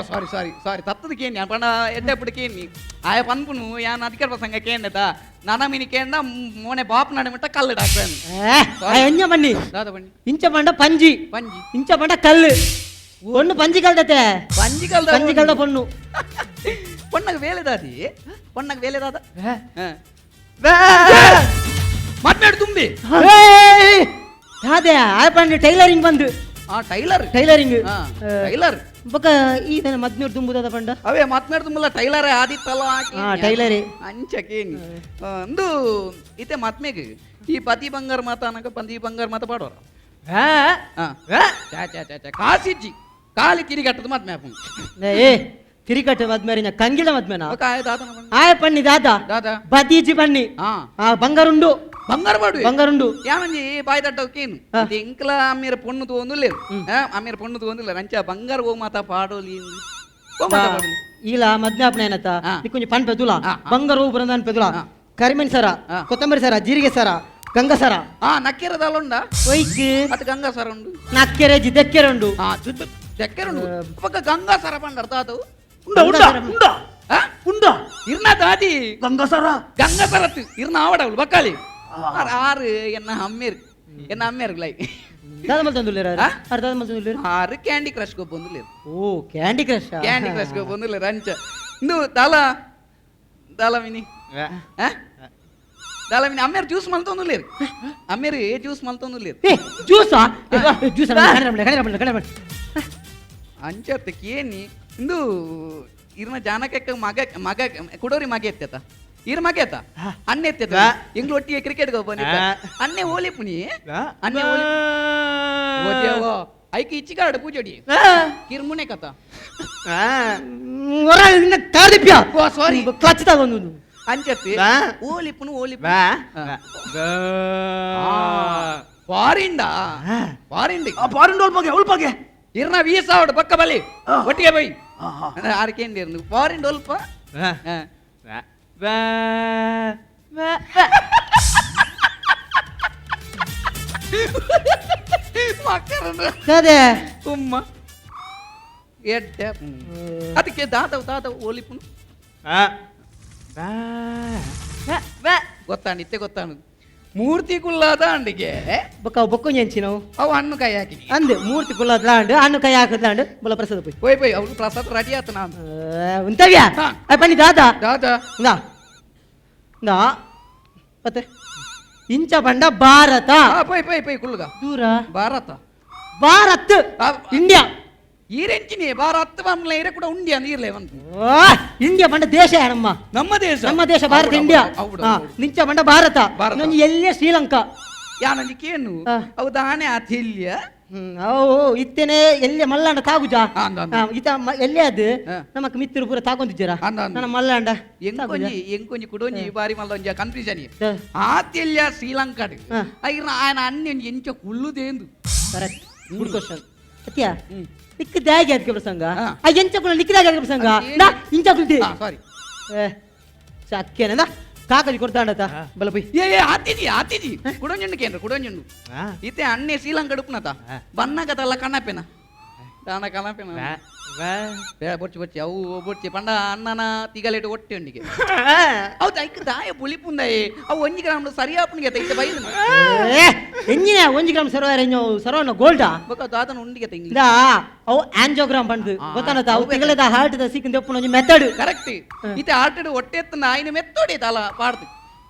ಸಾರಿ ಸಾರಿ ಸಾರಿ ತತ್ತದ ಕೇನಿ ಪಂಡ ಎಡ್ಡೆ ಕೇನಿ ಆಯ ಪನ್ಪುನು ಯಾನ್ ಅಧಿಕಾರ ಪ್ರಸಂಗ ಕೇಂಡತ ನನ ಮಿನಿ ಕೇಂಡ ಮೋನೆ ಬಾಪ್ ನಡೆ ಕಲ್ಲು ಡಾಕ್ಟರ್ ಎಂಜ ಬನ್ನಿ ದಾದ ಬನ್ನಿ ಇಂಚ ಬಂಡ ಪಂಜಿ ಪಂಜಿ ಇಂಚ ಬಂಡ ಕಲ್ಲು பொண்ணு பஞ்சு கல்தത്തെ பஞ்சு கல்த பஞ்சு கல்த பொண்ணு பொண்ணுக்கு வேலை தாதி பொண்ணுக்கு வேலை தாதா ಮಾತನಾಡು ತುಂಬಿ ದಾದೆ ಆಯ್ ಟೈಲರಿಂಗ್ ಬಂದು ಆ tailor tailoring tailor ಬೊಕ ಈ ಮದ್ನೂರು ತುಂಬುದಾದ ಪಂಡ ಅವೇ ಮತ್ಮೇಡ್ ತುಂಬಲ್ಲ ಟೈಲರ್ ಆದಿತ್ತಲ್ಲ ಟೈಲರೇ ಅಂಚಕೇನಿ ಅಂದು ಇತ್ತೆ ಮತ್ಮೆಗ್ ಈ ಪತಿ ಬಂಗಾರ ಮಾತ ಅನಕ ಪತಿ ಬಂಗಾರ ಮಾತ ಪಾಡೋರ ಕಾಸಿಜ್ಜಿ ಕಾಲಿ ತಿರುಗಟ್ಟದ ಮತ್ಮೆ ಏ ತಿರಿಕಟ್ಟೆ ಮದ್ಮೇರಿನ ಕಂಗಿಡ ಮದ್ಮೇನ ಬೊಕ ಆಯ ದಾದನ ಪಂಡ ಆಯ ಪಣ್ಣಿ ದಾದ ದಾದ ಬದೀಜಿ ಪಣ್ಣಿ ಆ ಆ ಬಂಗಾರುಂಡು ಬಂಗಾರ ಪಾಡುವೆ ಬಂಗಾರುಂಡು ಯಾನೊಂಜಿ ಬಾಯಿ ತಟ್ಟವು ಕೇನು ಆ. ಎಂಕ್ಲ ಅಮ್ಮೇರ ಪೊಣ್ಣು ತಗೊಂದುಲ್ಲೇರು ಅಮ್ಮೇರ ಪೊಣ್ಣು ತಗೊಂದಿಲ್ಲ ನಂಚ ಬಂಗಾರ ಓ ಮಾತಾ ಪಾಡೋಲಿ ಓ ಮಾತಾ ಪಾಡೋಲಿ ಇಲ್ಲ ಮದ್ನಾಪನ ಏನತ್ತ ಆ. ನಿಕ್ಕೊಂಜಿ ಪಣ್ ಪೆದುಲ ಆ, ಆ. ಬಂಗಾರ ಹೂ ಬರಂದ ಪೆದುಲ ಆ. ಕರಿಮೆಣ್ ಸರ ಆ. ಕೊತ್ತಂಬರಿ ಸರ ಜೀರಿಗೆ ಸರ ಗಂಗಾ ಸರ ಆ ನಕ್ಕಿರದಲ್ಲ ಉಂಡ ಒಯ್ಕ್ ಅದು ಗಂಗಾ ಸರ ಉಂಡು ನಕ್ಕೆರೆ ಜಿ ದೆಕ್ಕೆರೆ ಉಂಡು ಆ ಚಕ್ಕೆರೆ ಉಂಡು ಪಕ್ಕ ಗಂಗಾ ಸರ ಪಂಡರ್ ತಾತವು ಉಂಡ ಉಂಡ ಉಂಡ ಆ? ಉಂಡ ಇರ್ನ ದಾದಿ ಗಂಗಸರ ಗಂಗಾ ಸರತ್ತು ಇರ್ನ ಆವಡವಳು ಬಕ್ಕಾಲಿ ಆರು ಆರು ಎನ್ನ ಅಮ್ಮೇರು ಎನ್ನ ಅಮ್ಮೇರು ಲೈ ದಾದ ಮಲ್ತೊಂದುಲ್ಲೇರ ಆ? ಅರ್ ದಾದ ಮಲ್ತೊಂದುಲ್ಲೇರು ಆರು ಕ್ಯಾಂಡಿ ಕ್ರಶ್ ಗೊಬ್ಬೊಂದುಲ್ಲೇರು ಓ ಕ್ಯಾಂಡಿ ಕ್ರಶ್ ಕ್ಯಾಂಡಿ ಕ್ರಶ್ ಗೊಬ್ಬೊಂದುಲ್ಲೇರು ಅಂಚ ಇಂದು ದಾಲ ದಾಲ ಮಿನಿ ಆ? ದಾಲ ಮಿನಿ ಅಮ್ಮೇರು ಜ್ಯೂಸ್ ಮಲ್ತೊಂದುಲ್ಲೇರು ಅಮ್ಮೇರು ಜ್ಯೂಸ್ ಮಲ್ತೊಂದುಲ್ಲೇರು ಏ ಜ್ಯೂಸಾ ಜ್ಯೂಸ್ ಕಣೆ ಕಣೆ ಅಂಚತ್ತ ಕೇನಿ ಇಂದು ಇರ್ನ ಜಾನಕಕ್ಕ ಮಗ ಮಗ ಕುಡೋರಿ ಮಗ ಎತ್ತೇತ ಇರ್ ಮಗ ಎತ್ತ ಅಣ್ಣ ಎತ್ತೇತ ಎಂಗ್ಳು ಒಟ್ಟಿಗೆ ಕ್ರಿಕೆಟ್ ಬಂದಿದ್ದ ಅಣ್ಣೆ ಓಲಿ ಪುನಿ ಅಣ್ಣೆ ಓಲಿ ಓದ್ಯಾವೋ ಐಕೆ ಇಚ್ಚಿಗಾಡು ಪೂಜೋಡಿ ಕಿರ್ಮುನೆ ಕಥ ಹೊರ ಕಾರ್ದಿಪ್ಯ ಓ ಸಾರಿ ಕ್ಲಚ್ ತಗೊಂಡು ಅಂಚತ್ತಿ ಓಲಿಪುನು ಓಲಿಪು ಫಾರಿಂಡ ಫಾರಿಂಡ್ ಫಾರಿನ್ ಒಲ್ಪಾಗೆ ಒಲ್ಪಾಗೆ ಇರ್ನ ವೀಸಾ ಪಕ್ಕ ಬಲಿ ಒಟ್ಟಿಗೆ ಬೈ ಆರ್ಕೇಂಡಿ ಇರ್ನು ಫಾರಿನ್ ಒಲ್ಪ ಮಕ್ಕಳ ಅದೇ ಉಮ್ಮ ಎಡ್ಡೆ ಅದಕ್ಕೆ ದಾದವ್ ದಾದವ್ ಓಲಿಪುನು ಗೊತ್ತಾಂಡು ಇತ್ತೆ ಗೊತ್ತಾಂಡು ಮೂರ್ತಿ ಕುಲ್ಲಾದ ಅಂಡಿಗೆ ಬೊಕ್ಕ ಬೊಕ್ಕ ಎಂಚಿನವು ಅವು ಹಣ್ಣು ಕೈ ಹಾಕಿನಿ ಅಂದ್ ಮೂರ್ತಿ ಕುಲ್ಲದ್ಲಾಂಡ್ ಹಣ್ಣು ಕೈ ಹಾಕದ್ಲಾಂಡ್ ಬೊಲ ಪ್ರಸಾದ ಪೋಯ್ ಪೋಯ್ ಪೋಯ್ ಅವ್ರು ಪ್ರಸಾದ್ ರೆಡಿ ಆತ ನಾನು ಉಂತವ್ಯಾ ಹಾ. ಅಯ್ ಪನ್ನಿ ದಾದ ದಾದ ಇಂದಾ ಇಂದಾ ಮತ್ತೆ ಇಂಚ ಪಂಡ ಭಾರತ ಆ, ಪೋಯ್ ಪೋಯ್ ಪೋಯ್ ಕುಲ್ಲುಗ ದೂರ ಭಾರತ ಭಾರತ್ ಆ, ಇಂಡಿಯಾ ಈರೆಂಚಿನಿ ಭಾರತ ಬಂಬ್ಲ ಈರೆ ಕೂಡ ಉಂಡಿಯ ನೀರ್ಲೆ ಬಂತು ಓ, ಇಂಡಿಯಾ ಪಂಡ ದೇಶ ನಮ್ಮ ನಮ್ಮ ದೇಶ ನಮ್ಮ ದೇಶ ಭಾರತ ಇಂಡಿಯಾ ಹೌದು ಹಾ, ನಿಂಚ ಪಂಡ ಭಾರತ ಭಾರತ. ಇನ್ನೊಂದು ಎಲ್ಲೇ ಶ್ರೀಲಂಕಾ ಯಾನೊಂಜಿ ಕೇನು ಆ. ಅವು ದಾನೆ ಆತಿಲ್ಯ ಅವು ಇತ್ತೇನೆ ಎಲ್ಲೆ ಮಲ್ಲಾಂಡ ತಾಗುಜ ಅಂದ್ ಅಂದ್. ಆ, ಇತ ಎಲ್ಲೇ ಅದು ಹಾ. ನಮಕ್ ಮಿತ್ತಿರು ಪೂರ ತಾಕೊಂದಿದ್ದೀರ ಅಂದ್ ಅಂದ್. ನನ್ನ ಮಲ್ಲಾಂಡ ಎಂಕೊಂಜಿ ಎಂಕೊಂಜಿ ಕುಡೊಂಜಿ ಈ ಬಾರಿ ಮಲ್ಲೊಂಜಿ ಕನ್ಫ್ಯೂಷನ್ ಹಾ. ಆತಿಲ್ಯ ಶ್ರೀಲಂಕಾಡ್ ಹಾ. ಐರ್ನ ಆಯನ ಅಣ್ಣೆ ಎಂಚ ಕುಳ್ಳುದೇಂದು ಕರೆಕ್ಟ್ ಗುಡ್ ಕ್ವಶನ್ ಅತ್ಯ ನಿಕ್ಕ ದಾಗಿ ಅದಕ್ಕೆ ಪ್ರಸಂಗ ಹಾ. ಆ ಎಂಚ ಕುಲ ನಿಕ್ಕ ದಾಗಿ ಅದಕ್ಕೆ ಪ್ರಸಂಗ ಅದೇನು? ನಾ ಇಂಚ ಕುಲ್ತಿ ಸಾರಿ ಏ ಸಕ್ಕೇನ ಕಾಕಜಿ ಕೊಡ್ತಾಂಡತ ಬಲ ಪೊಯ್ ಏ ಏ ಆತಿಜಿ ಆತಿಜಿ ಕುಡೊಂಜುಂಡು ಕೇಂದ್ರ ಕುಡೊಂಜುಂಡು ಇತ್ತೆ ಅಣ್ಣೆ ಶ್ರೀಲಂಕಾ ಉಪ್ಪುನತ ಬನ್ನಗತಲ್ಲ ಕಣ್ಣಪ್ಪೆನ ದಾನ ಕಣ್ಣಪ್ಪೆನ ಬೇ ಬೊಚ್ಚಿ ಬೊಚ್ಚಿ ಅವು ಬೊಚ್ಚಿ ಪಂಡ ಅಣ್ಣನ ತಿಗಲೇಟು ಒಟ್ಟೆ ಉಂಡಿಗೆ ಹೌದು ಐಕ್ ದಾಯ ಬುಲಿಪುಂದಾಯೆ ಅವು ಒಂಜಿ ಗ್ರಾಮ್ ಸರಿಯಾಪುನಿಗೆ ಇತ್ತೆ ಬೈದು ಏ ಎಂಜಿನ ಒಂಜಿ ಗ್ರಾಮ್ ಸರೋವರ ಎಂಜೋ ಸರೋವರ ಗೋಲ್ಡಾ ಬೊಕ ದಾದನ ಉಂಡಿಗೆ ಇಂಗ್ಲಿಷ್ ಇಂದಾ ಅವು ಆಂಜಿಯೋಗ್ರಾಮ್ ಬಂದು ಆ, ಗೊತ್ತಾನತ ಅವು ಅವು ತಿಂಗಳದ ಹಾರ್ಟ್ the ಸಿಕ್ಕಿಂದ ದೆಪ್ಪುನ ಒಂಜಿ ಮೆಥಡ್ ಕರೆಕ್ಟ್ ಇತ್ತೆ ಆಟಡ್ ಒಟ್ಟೆ ಎತ್ತನ ಆಯ್ನ ಮೆತ್ತೋಡಿ ತಲ ಪಾಡ್ದು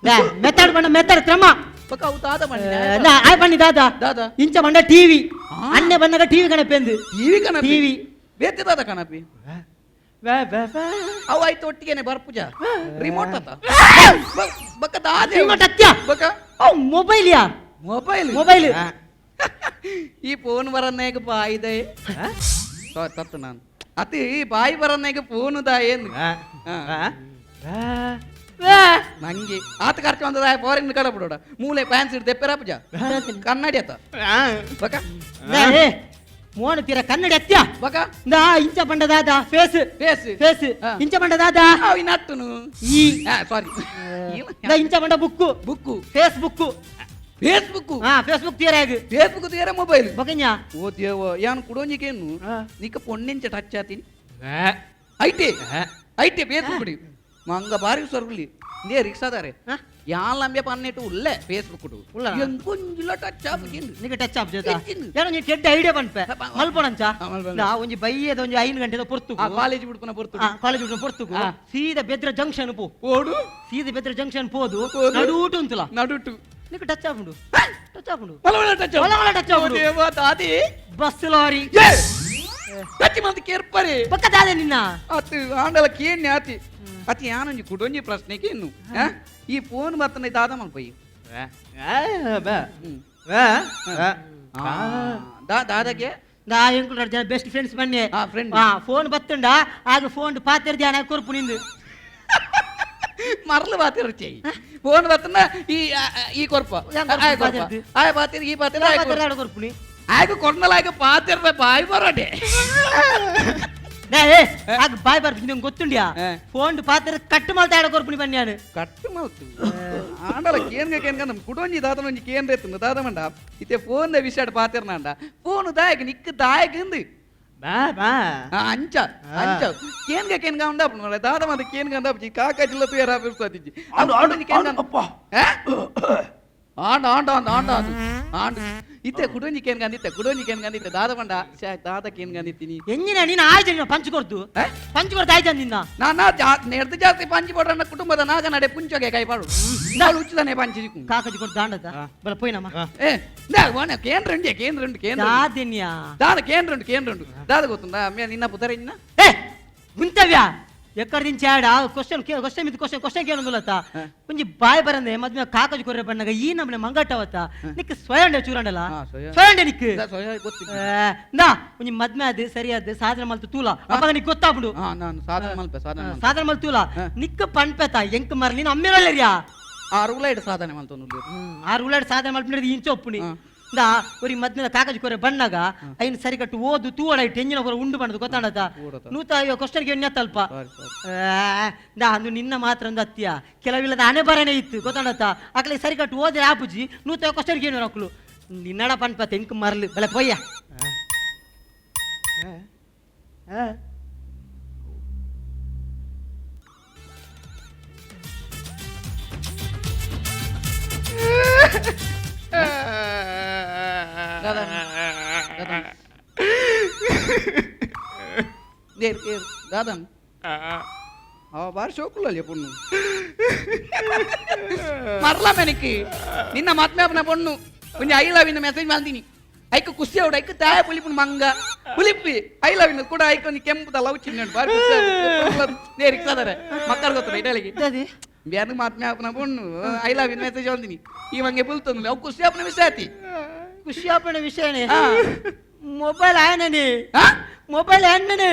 ಮೆಥಡ್ ಬಂಡ ಮೆಥಡ್ ಕ್ರಮ ಬೊಕ ಅವು ದಾದ ಬಂಡ ನಾ ಆಯ್ ಬನ್ನಿ ದಾದ ದಾದ. ಇಂಚ ಬಂಡ ಟಿವಿ ಆ. ಅಣ್ಣೆ ಬಂದಾಗ ಟಿವಿ ಕಣಪೆಂದು ಟಿವಿ ಕಣಪಿ ಟಿವಿ. ಬೇತೆ ದಾದ ಕಣಪಿ ಅವು ಆಯ್ತು ಒಟ್ಟಿಗೆನೆ ಬರ್ಪುಜ ರಿಮೋಟ್ ಅತ ಬೊಕ ದಾದೆ ರಿಮೋಟ್ ಅತ್ಯ ಬೊಕ ಅವು ಮೊಬೈಲ್ ಯಾ ಮೊಬೈಲ್ ಮೊಬೈಲ್ ಈ ಫೋನ್ ಬರನ್ನೇಗ ಬಾಯಿದೆ ಸಾರಿ ತತ್ತು ನಾನು ಅತಿ ಬಾಯಿ ಬರನ್ನೇಗ ಫೋನ್ ದಾಯೇನು ನಂಗೆ ಆತ ಖರ್ಚು ಬಂದದ ಫಾರಿನ್ ಕಡ ಬಿಡೋಡ ಮೂಲೆ ಪ್ಯಾನ್ಸ್ ಇಡ್ದೆ ಪೆರಾಪುಜ ಕನ್ನಡಿ ಆತ ಬಕ ಏ ಮೋನ ತೀರ ಕನ್ನಡಿ ಅತ್ಯ ಬಕ ನಾ ಇಂಚ ಬಂಡ ದಾದ ಫೇಸ್ ಫೇಸ್ ಫೇಸ್ ಹಾ. ಇಂಚ ಬಂಡ ದಾದ ಅವು ಇನ್ನತ್ತುನು ಈ ಸಾರಿ ನಾ ಇಂಚ ಬಂಡ ಬುಕ್ಕು ಬುಕ್ಕು ಫೇಸ್ಬುಕ್ ಫೇಸ್ಬುಕ್ ಹಾ ಫೇಸ್ಬುಕ್ ತೀರ ಆಗ ಫೇಸ್ಬುಕ್ ತೀರ ಮೊಬೈಲ್ ಬೊಕನ್ಯಾ ಓ ದೇವ ಯಾನ್ ಕುಡೋಂಜಿಕೇನು ನಿಕ್ಕ ಪೊಣ್ಣೆಂಚ ಟಚ್ ಆತೀನಿ ಐಟೆ ಐಟೆ ಫೇಸ್ಬುಕ್ ಮಂಗ ಬಾರಿ ಸೊರ್ಗುಲಿ ನೇ ರಿಕ್ಷಾದಾರೆ ಹಾ? ಯಾನ್ ಲಂಬೆ ಪನ್ನೆಟ್ಟು ಉಲ್ಲೆ ಫೇಸ್ಬುಕ್ ಉಲ್ಲನಾ? ಎಂಕೊಂಜಿಲ ಟಚ್ ಆಪುಜಿಂದು ನಿಗೆ ಟಚ್ ಆಪ್ ಜೊತೆ ಹೆಚ್ಚಿಂದು. ಏನೋ ನೀ ಕೆಟ್ಟ ಐಡಿಯಾ ಪನ್ಪೆ ಮಲ್ಪೊಣಂಚ ಹಾ, ಮಲ್ಪೊಣಂಚ. ನಾ ಒಂಜಿ ಬಯ್ಯದ ಒಂಜಿ 5 ಗಂಟೆದ ಪೊರ್ತು ಆ ಕಾಲೇಜ್ ಬಿಡ್ಪುನ ಪೊರ್ತು ಕಾಲೇಜ್ ಬಿಟ್ಟು ಪೊರ್ತುಗು ಹಾ. ಸೀದಾ ಬೆದ್ರ ಜಂಕ್ಷನ್ ಪೋ ಓಡು ಸೀದಾ ಬೆದ್ರ ಜಂಕ್ಷನ್ ಪೋದು ಪೋದು. ನಡೂಟು ಉಂತುಲ ನಡುಟು ನಿಗೆ ಟಚ್ ಆಪುಂಡು ಟಚ್ ಆಪುಂಡು ಒಲ ಟಚ್ ಒಲ ಒಲ ಟಚ್ ಆಪುಂಡು. ದೇವ ದಾದಿ ಬಸ್ ಲಾರಿ ಏ ಟಚ್ ಮಂತ್ ಕೇರ್ಪರೆ ಪಕ್ಕ ದಾದೆ ನಿನ್ನ ಅತ್ತು ಆಂಡಲ ಕೇನ್ಯ ಆತಿ ಅತಿ ಯಾನೊಂಜಿ ಕುಡೊಂಜಿ ಪ್ರಶ್ನೆ ಕೇನು ಆ? ಈ ಫೋನ್ ಬರ್ತನ ದಾದ ಮಲ್ಪೊಯ್ ದಾದಾಗೆ ದಾ ಎಂಕುಲ್ ಜನ ಬೆಸ್ಟ್ ಫ್ರೆಂಡ್ಸ್ ಬನ್ನಿ. ಆ, friend. ಆ ಫೋನ್ ಬತ್ತುಂಡ ಆಗ ಫೋನ್ ಪಾತೆರ್ ಧ್ಯಾನ ಕೊರ್ಪು ನಿಂದು. ಮರಲು ಬಾತಿರ ಫೋನ್ ಬತ್ತನ ಈ ಈ ಕೊರ್ಪ. ಯಾನ್ ಕೊರ್ಪು ಆಯ ಕೊರ್ಪ. ಪಾತೆರ್ದು? ಆಯ ಪಾತಿರ್ ಈ ಪಾತಿರ್ ಆಯ ಪಾತೆರ್ ಕೊರ್ಪ. ಕೊರ್ಪುನಿ. ಆಯಗ ಕೊರ್ನಲ ಆಯಗ ಪಾತಿರ್ ಬಾಯಿ ಬರೋಡೆ. ಏ ಆಗ ಬಾಯ್ ಬರ್ಪು ನಿಂಗೆ ಗೊತ್ತುಂಡ್ಯಾ? ಫೋನ್ ಪಾತೆರ್ ಕಟ್ ಮಲ್ತ ಆಡ ಕೊರ್ಪುನಿ ಬನ್ನಿ ನಾನು. ಕಟ್ಟು ಮಲ್ತು ಆಂಡಲ ಕೇನ್ಗ ಕೇನ್ಗ ನಮ್ ಕುಡೊಂಜಿ ದಾದನ ಒಂಜಿ ಕೇಂದ್ರ ಎತ್ತುಂಡು ದಾದ ಮಂಡ ಇತ್ತೆ ಫೋನ್ the ವಿಷಯ ಪಾತಿರ್ನಾಂಡ ಫೋನ್ ದಾಯಕ ನಿಕ್ ದಾಯಕ ಇಂದು. ಬಾ ಬಾ. ಅಂಚ ಅಂಚ ಕೇನ್ಗ ಕೇನ್ಗ ಉಂಡಾಪುಂಡು ಮರ್ರೆ. ದಾದ ಮಾತ ಕೇನ್ಗ ಉಂಡಾಪುಜಿ ಕಾಕ ಜಿಲ್ಲ ತುಯರ ಆಪಿರ್ಸಾದಿಜ್ಜಿ. ಆಂಡು, ಆಂಡು, ಆಂಡು, ಅಪ್ಪ. ಆಂಡ ಆಂಡ ಆಂಡ ಆಂಡ ಆಂಡು ಆಂಡು ಇತ್ತೆ ಕುಡೊಂಜಿ ಕೇನ್ಗ ಅಂದಿತ್ತೆ ಕುಡೊಂಜಿ ಕೇನ್ಗ ಅಂದಿತ್ತೆ ದಾದ ಮಂಡ ಶ್ಯಾ ದಾದ ಕೇನ್ಗ ಅಂದಿತ್ತೀನಿ. ಎಂಜಿನ ನೀನು ಆಯ್ತು ನೀನು ಪಂಚ್ ಕೊಡ್ತು. ಪಂಚ್ ಕೊಡ್ತು ಆಯ್ತು ನಿನ್ನ. ನಾನಾ ನೆಡ್ದು ಜಾಸ್ತಿ ಪಂಚಿ ಪಡ್ರನ್ನ ಕುಟುಂಬದ ನಾಗ ನಡೆ ಪುಂಚೋಗೆ ಕೈ ಪಾಡು ನಾಳು ಉಚ್ಚದನೆ ಪಂಚಿ ಸಿಕ್ಕು. ಕಾಕಜಿ ಕೊಡ್ತು ದಾಂಡದ ಬಲ ಪೋಯ್ನಮ್ಮ. ಏ ಇಂದಾ, ಓನೆ ಕೇಂದ್ರ ಉಂಡೆ, ಕೇಂದ್ರ ಉಂಡು, ಕೇಂದ್ರ ಉಂಡು. ದಾದಿನ್ಯಾ. ದಾದ ಕೇಂದ್ರ ಉಂಡು, ಕೇಂದ್ರ ಉಂಡು. ದಾದ ಗೊತ್ತುಂಡಾ? ಅಮ್ಮೆ ನಿನ್ನ ಪುದರ ಇನ್ನ? ಏ ಗುಂತವ್ಯ ಎಕ್ಕಡ ದಿಂಚ ಆಡ ಕ್ವಶನ್ ಕ್ವಶನ್ ಮಿತ್ ಕ್ವಶನ್ ಕ್ವಶನ್ ಕೇಳೊಂದುಲತ್ತ ಒಂಜಿ ಬಾಯ್ ಬರಂದೆ ಮದ್ಮೆ ಕಾಕಜಿ ಕೊರ್ರೆ ಬಣ್ಣಗ ಈ ನಮ್ಮನೆ ಮಂಗಟ್ಟವತ್ತ ನಿಕ್ ಸ್ವಯಂಡೆ ಚೂರಂಡಲ. ಸ್ವಯಂ. ಸ್ವಯಂಡೆ ನಿಕ್. ಇಂದಾ, ಸ್ವಯಂ ಗೊತ್ತಿಲ್ಲ. ಇಂದಾ, ಒಂಜಿ ಮದ್ಮೆ ಅದು ಸರಿಯಾದ ಸಾಧನೆ ಮಲ್ತು ತೂಲ ಅಪ್ಪ ನಿಕ್ ಗೊತ್ತಾಪುಂಡು. ನಾನು ಸಾಧನೆ ಮಲ್ಪೆ, ಸಾಧನೆ ಮಲ್ಪೆ. ಸಾಧನೆ ಮಲ್ತು ತೂಲ. ನಿಕ್ ಪಣ್ಪೆತ ಎಂಕ್ ಮರ್ಲಿ ನೀನು ಅಮ್ಮೆರಲ್ಲರಿಯಾ? ಆರು ಉಲಾಯ್ಡ್ ಸಾಧನೆ ಮಲ್ತೊಂದು. ಆರು ಉಲಾಯ್ಡ್ ಸಾಧನೆ ಮಲ್ಪಿನದು ಇಂಚ ಒಪ್ಪುನಿ. ಇಂದಾ, ಒರಿ ಮದ್ಮೆದ ಕಾಕಜಿ ಕೊರೆ ಬಣ್ಣಗ ಐನ್ ಸರಿಕಟ್ಟು ಓದು ತೂವಡ ಇಟ್ಟು ಎಂಜಿನ ಕೊರೆ ಉಂಡು ಬಣ್ಣದು ಗೊತ್ತಾಂಡತ? ಓಡತ. ನೂತ ಅಯ್ಯೋ ಕ್ವಶನ್ಗೆ ಎಣ್ಣೆ ತಲ್ಪ. ಸಾರಿ, ಸಾರಿ. ಇಂದಾ, ಅಂದು ನಿನ್ನ ಮಾತ್ರ ಒಂದು ಅತ್ತಿಯ ಕೆಲವಿಲ್ಲದ ಹಣೆ ಬರನೇ ಇತ್ತು ಗೊತ್ತಾಂಡತ? ಅಕ್ಲೆ ಸರಿಕಟ್ಟು ಓದ್ರೆ ಆಪುಜಿ ನೂತ ಕ್ವಶನ್ಗೆ ಏನು ಅಕ್ಲು ನಿನ್ನಡ ಪನ್ಪತ ಎಂಕ್ ಮರ್ಲು ಬಲೆ ಪೊಯ್ಯ. ದಾದಾ, ದಾದಾ. ನೇರ್, ನೇರ್, ದಾದಾ. ಅವ ಬಾರಿ ಶೋಕುಲ್ಲಲ್ಲಿ ಪೊಣ್ಣು. ಮರ್ಲ ಮೆನಿಕ್ ನಿನ್ನ ಮದ್ಮೆ ಪೊಣ್ಣು ಒಂಜಿ I love in message ಮಾಡ್ತೀನಿ ಐಕ್ ಖುಷಿ ಅವಡು ಐಕ್ ತಾಯ ಪುಲಿಪುನ ಮಂಗ ಪುಲಿಪಿ I love in ಕೂಡ ಐಕ್ ಒಂಜಿ ಕೆಂಪುದ ಲವ್ ಚಿಹ್ನೆ ಉಂಟು. ಬಾರಿ ಖುಷಿ ಆಪುಂಡು. ನೇರಿಗೆ ಸದರ ಮಕ್ಕಳು ಗೊತ್ತಲ್ಲ ಇಟಲಿಗೆ. ಅದೇ. ಬ್ಯಾನ್ ಮದ್ಮೆ ಆಪುನ ಪೊಣ್ಣು I love in message ಮಾಡ್ತೀನಿ ಈ ಮಂಗೆ ಪುಲ್ತೊಂದು ಅವು ಖುಷಿ ಆಪುನ ವಿಷಯ ಆತಿ. ಖುಷಿ ಆಪಣ ವಿಷಯನೇ. ಮೊಬೈಲ್ ಆಯನನೇ. ಮೊಬೈಲ್ ಆಯನನೇ.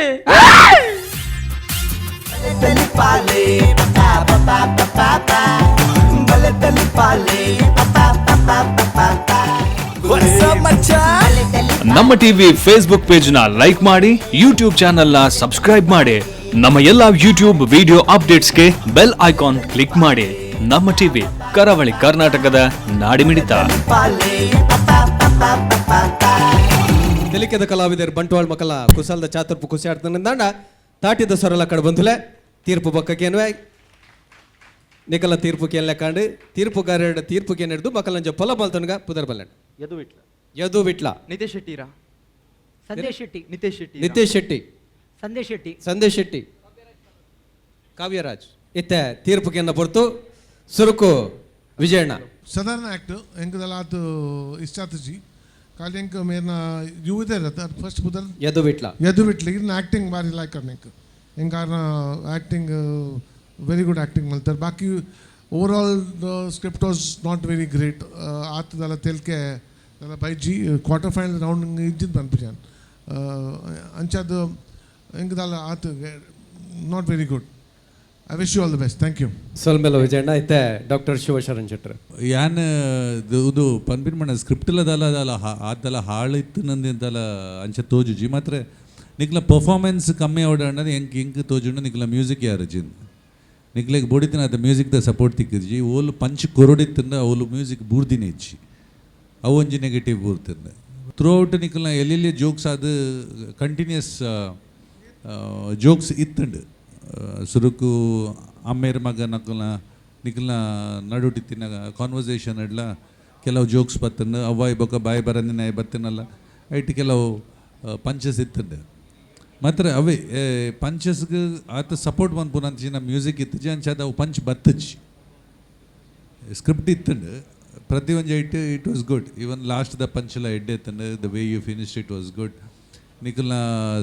ನಮ್ಮ ಟಿವಿ ಫೇಸ್ಬುಕ್ ಪೇಜ್ ನ ಲೈಕ್ ಮಾಡಿ, ಯೂಟ್ಯೂಬ್ ಚಾನೆಲ್ ನ ಸಬ್ಸ್ಕ್ರೈಬ್ ಮಾಡಿ, ನಮ್ಮ ಎಲ್ಲಾ ಯೂಟ್ಯೂಬ್ ವಿಡಿಯೋ ಅಪ್ಡೇಟ್ಸ್ಗೆ ಬೆಲ್ ಐಕಾನ್ ಕ್ಲಿಕ್ ಮಾಡಿ. ನಮ್ಮ ಟಿವಿ ಕರಾವಳಿ ಕರ್ನಾಟಕದ ನಾಡಿಮಿಡಿತ. ತೆಲಿಕೆದ ಕಲಾವಿದರು ಬಂಟ್ವಾಳ್ ಮಕ್ಕಳ ಕುಸಲ್ದ ಚಾತುರ್ಪು ಕುಸಿ ಆಡ್ತಾನಂದಾಂಡ ತಾಟಿದ ಸೊರಲ ಕಡೆ ಬಂಧುಲೆ ತೀರ್ಪು ಬೊಕ್ಕಕೇನ್ವೆ ನಿಕಲ ತೀರ್ಪು ಕೇಳಲೆ ಕಾಂಡು ತೀರ್ಪುಗಾರರ ತೀರ್ಪು ಕೇನಿಡ್ದು ಮಕ್ಕಳಂಜ ಪೊಲ ಮಲ್ತನ್ಗ ಪುದರ್ ಬಲ್ಲೆಂಡ್. ಯದು ವಿಟ್ಲ. ಯದು ವಿಟ್ಲ. ನಿತೇಶ್ ಶೆಟ್ಟಿರಾ? ಸಂದೇಶ್ ಶೆಟ್ಟಿ. ನಿತೇಶ್ ಶೆಟ್ಟಿ. ನಿತೇಶ್ ಶೆಟ್ಟಿ. ಸಂದೇಶ್ ಶೆಟ್ಟಿ. ಸಂದೇಶ್ ಶೆಟ್ಟಿ. ಕಾವ್ಯರಾಜ್. ಇತ್ತೆ ತೀರ್ಪು ಕೇನ ಪೊರ್ತು ಸುರುಕು ವಿಜಯಣ್ಣ. ಸಾಧಾರಣ ಆ್ಯಕ್ಟ್ ಎಂಕದಲ್ಲ ಆತು ಇಷ್ಟಾತಜಿ ಖಾಲಿ ಎಂಕ್ ಮೇರ್ನ ಯುವದೇ ಇರತ್ತೆ ಫಸ್ಟ್ ಪುದರ್. ಯದು ವಿಟ್ಲ. ಯದು ವಿಟ್ಲ ಇರ್ನ ಆ್ಯಕ್ಟಿಂಗ್ ಬಾರಿ ಲೈಕ್ ಎಂಕ್ ಎಂಕಾರ್ನ ಆ್ಯಕ್ಟಿಂಗ್ ವೆರಿ ಗುಡ್ ಆ್ಯಕ್ಟಿಂಗ್ ಮಲ್ತಾರೆ. ಬಾಕಿ overall the script was not very great. ಆತದಲ್ಲ ತೆಲ್ಕೆ ದಲ್ಲ ಬೈಜಿ ಕ್ವಾರ್ಟರ್ ಫೈನಲ್ ರೌಂಡ್ ಇದ್ದಿದ್ದು ಪನ್ಪುಜಾನ್ ಅಂಚಾದ ಎಂಕದಲ್ಲ ಆತ not very good. I wish you all the best. Thank you. ಸೊಲ್ಮೆಲ Vijayanna. ಇತ್ತೆ ಡಾಕ್ಟರ್ ಶಿವಶರಣ್ ಶೆಟ್ಟರ್. ಯಾನ್ ಇದು ಪನ್ಪಿನ ಮಣ್ಣ ಸ್ಕ್ರಿಪ್ಟ್ ದಾಲ ದಾಲ ಆದಲ ಹಾಳಿತ್ತು ನಂದೆಂತಲ ಅಂಚ ತೋಜುಜಿ ಮಾತ್ರ ನಿಕ್ಲ ಪರ್ಫಾರ್ಮೆನ್ಸ್ ಕಮ್ಮಿ ಅವಡ ಎಂಕ್ ಎಂಕ್ ತೋಜುಂಡು ನಿಕ್ಲ ಮ್ಯೂಸಿಕ್ ಯಾರು ಜಿನ್ ನಿಕ್ಲೆಗ್ ಬೋಡಿತಿನ ಆತ ಮ್ಯೂಸಿಕ್ the support ತಿಕ್ಕಿದ್ಜಿ ಓಲು ಪಂಚ್ ಕೊರಡಿತ್ತಂದ ಓಲು ಮ್ಯೂಸಿಕ್ ಬೂರ್ದಿನ ಇಜ್ಜಿ ಅವು ಒಂಜಿ ನೆಗೆಟಿವ್ ಬೂರ್ತಂದ ಥ್ರೂ ಔಟ್ ನಿಕ್ಲ ಎಲ್ಲೆಲ್ಲಿ ಜೋಕ್ಸ್ ಅದು ಕಂಟಿನ್ಯೂಸ್ ಜೋಕ್ಸ್ ಇತ್ತಂಡು. ಸುರುಕು ಅಮ್ಮೇರ್ ಮಗ ನಕಲ್ನ ನಿಕ್ಲ್ನ ನಡುಟಿತ್ತಿನ ಕಾನ್ವರ್ಸೇಷನ್ ಇಡ್ಲ ಕೆಲವು ಜೋಕ್ಸ್ ಬತ್ತಂಡು ಅವ್ವಾಯ್ ಬೊಕ್ಕ ಬಾಯ್ ಬರಂದಿನ ಬತ್ತಿನಲ್ಲ ಐಟ್ ಕೆಲವು ಪಂಚಸ್ ಇತ್ತಂಡು ಮಾತ್ರ ಅವೇ ಪಂಚಸ್ಗೆ ಆತ ಸಪೋರ್ಟ್ ಮನ್ಪುನಂಚಿನ ಮ್ಯೂಸಿಕ್ ಇತ್ತಜಿ ಅಂಚಾದ ಅವು ಪಂಚ್ ಬತ್ತಜಿ ಸ್ಕ್ರಿಪ್ಟ್ ಇತ್ತಂಡು ಪ್ರತಿಯೊಂಜಿ ಐಟ್ it was good. Even last the ಪಂಚಲ ಎಡ್ಡೆ ಎತ್ತಂಡು the way you finish it was good. ನಿಖಲ್ನ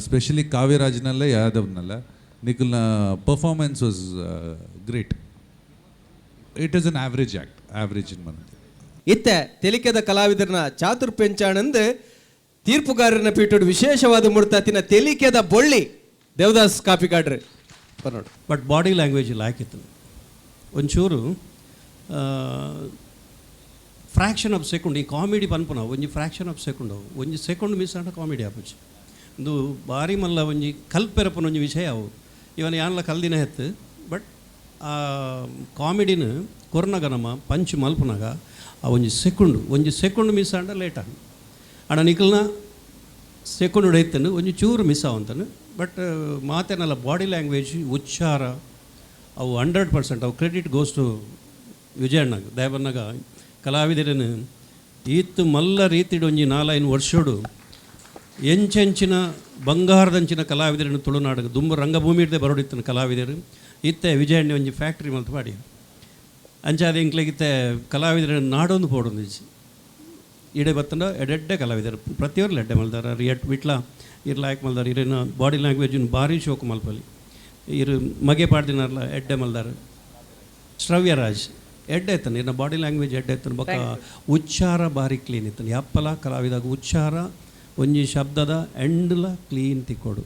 specially ಕಾವ್ಯರಾಜ್ನಲ್ಲ ಯಾದವ್ನಲ್ಲ ನಿಖಲ್ನ performance was great. It is an average act, average in ಮನದಿ. ಇತ್ತೆ ತೆಲಿಕೆದ ಕಲಾವಿದರನ್ನ ಚಾತುರ್ ಪೆಂಚಾಣಂದು ತೀರ್ಪುಗಾರನ ಪೀಠಡ್ ವಿಶೇಷವಾದ ಮುರ್ತಾತಿನ ತೆಲಿಕೆದ ಬೊಳ್ಳಿ ದೇವದಾಸ್ ಕಾಪಿಕಾಡ್ರೆ ಬನ್ನೋಡು. ಬಟ್ ಬಾಡಿ ಲ್ಯಾಂಗ್ವೇಜ್ ಲಾಯ್ಕಿತ್ತು. ಒಂಚೂರು ಫ್ರ್ಯಾಕ್ಷನ್ ಆಫ್ ಸೆಕೆಂಡ್ ಈ ಕಾಮಿಡಿ ಪನ್ಪುನ ಒಂಜಿ ಫ್ರ್ಯಾಕ್ಷನ್ ಆಫ್ ಸೆಕೆಂಡ್, ಒಂಜಿ ಸೆಕೆಂಡ್ ಮಿಸ್ ಆಂಡ ಕಾಮಿಡಿ ಆಪುಜಿ. ಉಂದು ಬಾರಿ ಮಲ್ಲ ಒಂಜಿ ಕಲ್ಪೆರಪುನ ಒಂಜಿ ವಿಷಯ ಅವು. ಇವನ್ ಯಾನ್ಲ ಕಲ್ದಿನ ಹೆತ್ತು. ಬಟ್ ಆ ಕಾಮಿಡಿನ ಕೊರ್ನಗ ನಮ್ಮ ಪಂಚ್ ಮಲ್ಪುನಾಗ ಆ ಒಂಜಿ ಸೆಕೆಂಡ್ ಮಿಸ್ ಆಂಡ ಲೇಟ್ ಆಂಡ್. ಆಂಡ ನಿಕಲ್ನ ಸೆಕೆಂಡ್ ಇತ್ತನು ಒಂಜಿ ಚೂರು ಮಿಸ್ ಆವಂತನು. ಬಟ್ ಮಾತೆನಲ್ಲ ಬಾಡಿ ಲ್ಯಾಂಗ್ವೇಜ್, ಉಚ್ಚಾರ ಅವು 100%. ಅವು ಕ್ರೆಡಿಟ್ ಗೋಸ್ ಟು ವಿಜಯಣ್ಣಗ್. ದಯಬನ್ನಗ ಕಲಾವಿದರನ್ನು ಈತ್ ಮಲ್ಲ ರೀತಿಡ್ ಒಂಜಿ ನಾಲೈನ್ ವರ್ಷೋಡು ಎಂಚೆಂಚಿನ ಬಂಗಾರದಂಚಿನ ಕಲಾವಿದರನ್ನು ತುಳುನಾಡು ದುಂಬು ರಂಗಭೂಮಿ ಹಿಡ್ದೆ ಬರೋಡಿತ್ತನ ಕಲಾವಿದರು. ಇತ್ತೆ ವಿಜಯಣ್ಣ ಒಂಜಿ ಫ್ಯಾಕ್ಟ್ರಿ ಮಲ್ತು ಪಾಡಿ ಅಂಚಾದ ಎಂಕ್ಲೆಗಿತ್ತೆ ಕಲಾವಿದರ ನಾಡೊಂದು ಪೋಡೊಂದು ಇಡೆ ಬತ್ತಂಡ ಎಡೆಡ್ಡೆ ಕಲಾವಿದರು ಪ್ರತಿಯೊರ್ಲು ಎಡ್ಡೆ ಮಲ್ದಾರ. ಎಟ್ ವಿಟ್ಲ ಇರ್ ಲಾಯಕ್ ಮಲ್ದಾರ. ಇರಿನ ಬಾಡಿ ಲ್ಯಾಂಗ್ವೇಜ್ ಭಾರಿ ಶೋಕು ಮಲ್ಪಲಿ. ಇರು ಮಗೆ ಪಾಡ್ದಿನಾರ್ಲ ಎಡ್ಡೆ ಮಲ್ದಾರ. ಶ್ರವ್ಯರಾಜ್ ಎಡ್ಡೆ ಇತ್ತಾನೆ. ಇನ್ನ ಬಾಡಿ ಲ್ಯಾಂಗ್ವೇಜ್ ಎಡ್ಡೆ ಇತ್ತಾನೆ. ಬೊಕ್ಕ ಉಚ್ಚಾರ ಭಾರಿ ಕ್ಲೀನ್ ಇತ್ತಾನೆ. ಯಪ್ಪಲ ಕಲಾವಿದಾಗ ಉಚ್ಚಾರ ಒಂಜಿ ಶಬ್ದದ ಎಂಡ್ಲ ಕ್ಲೀನ್ ತಿಕ್ಕೋಡು.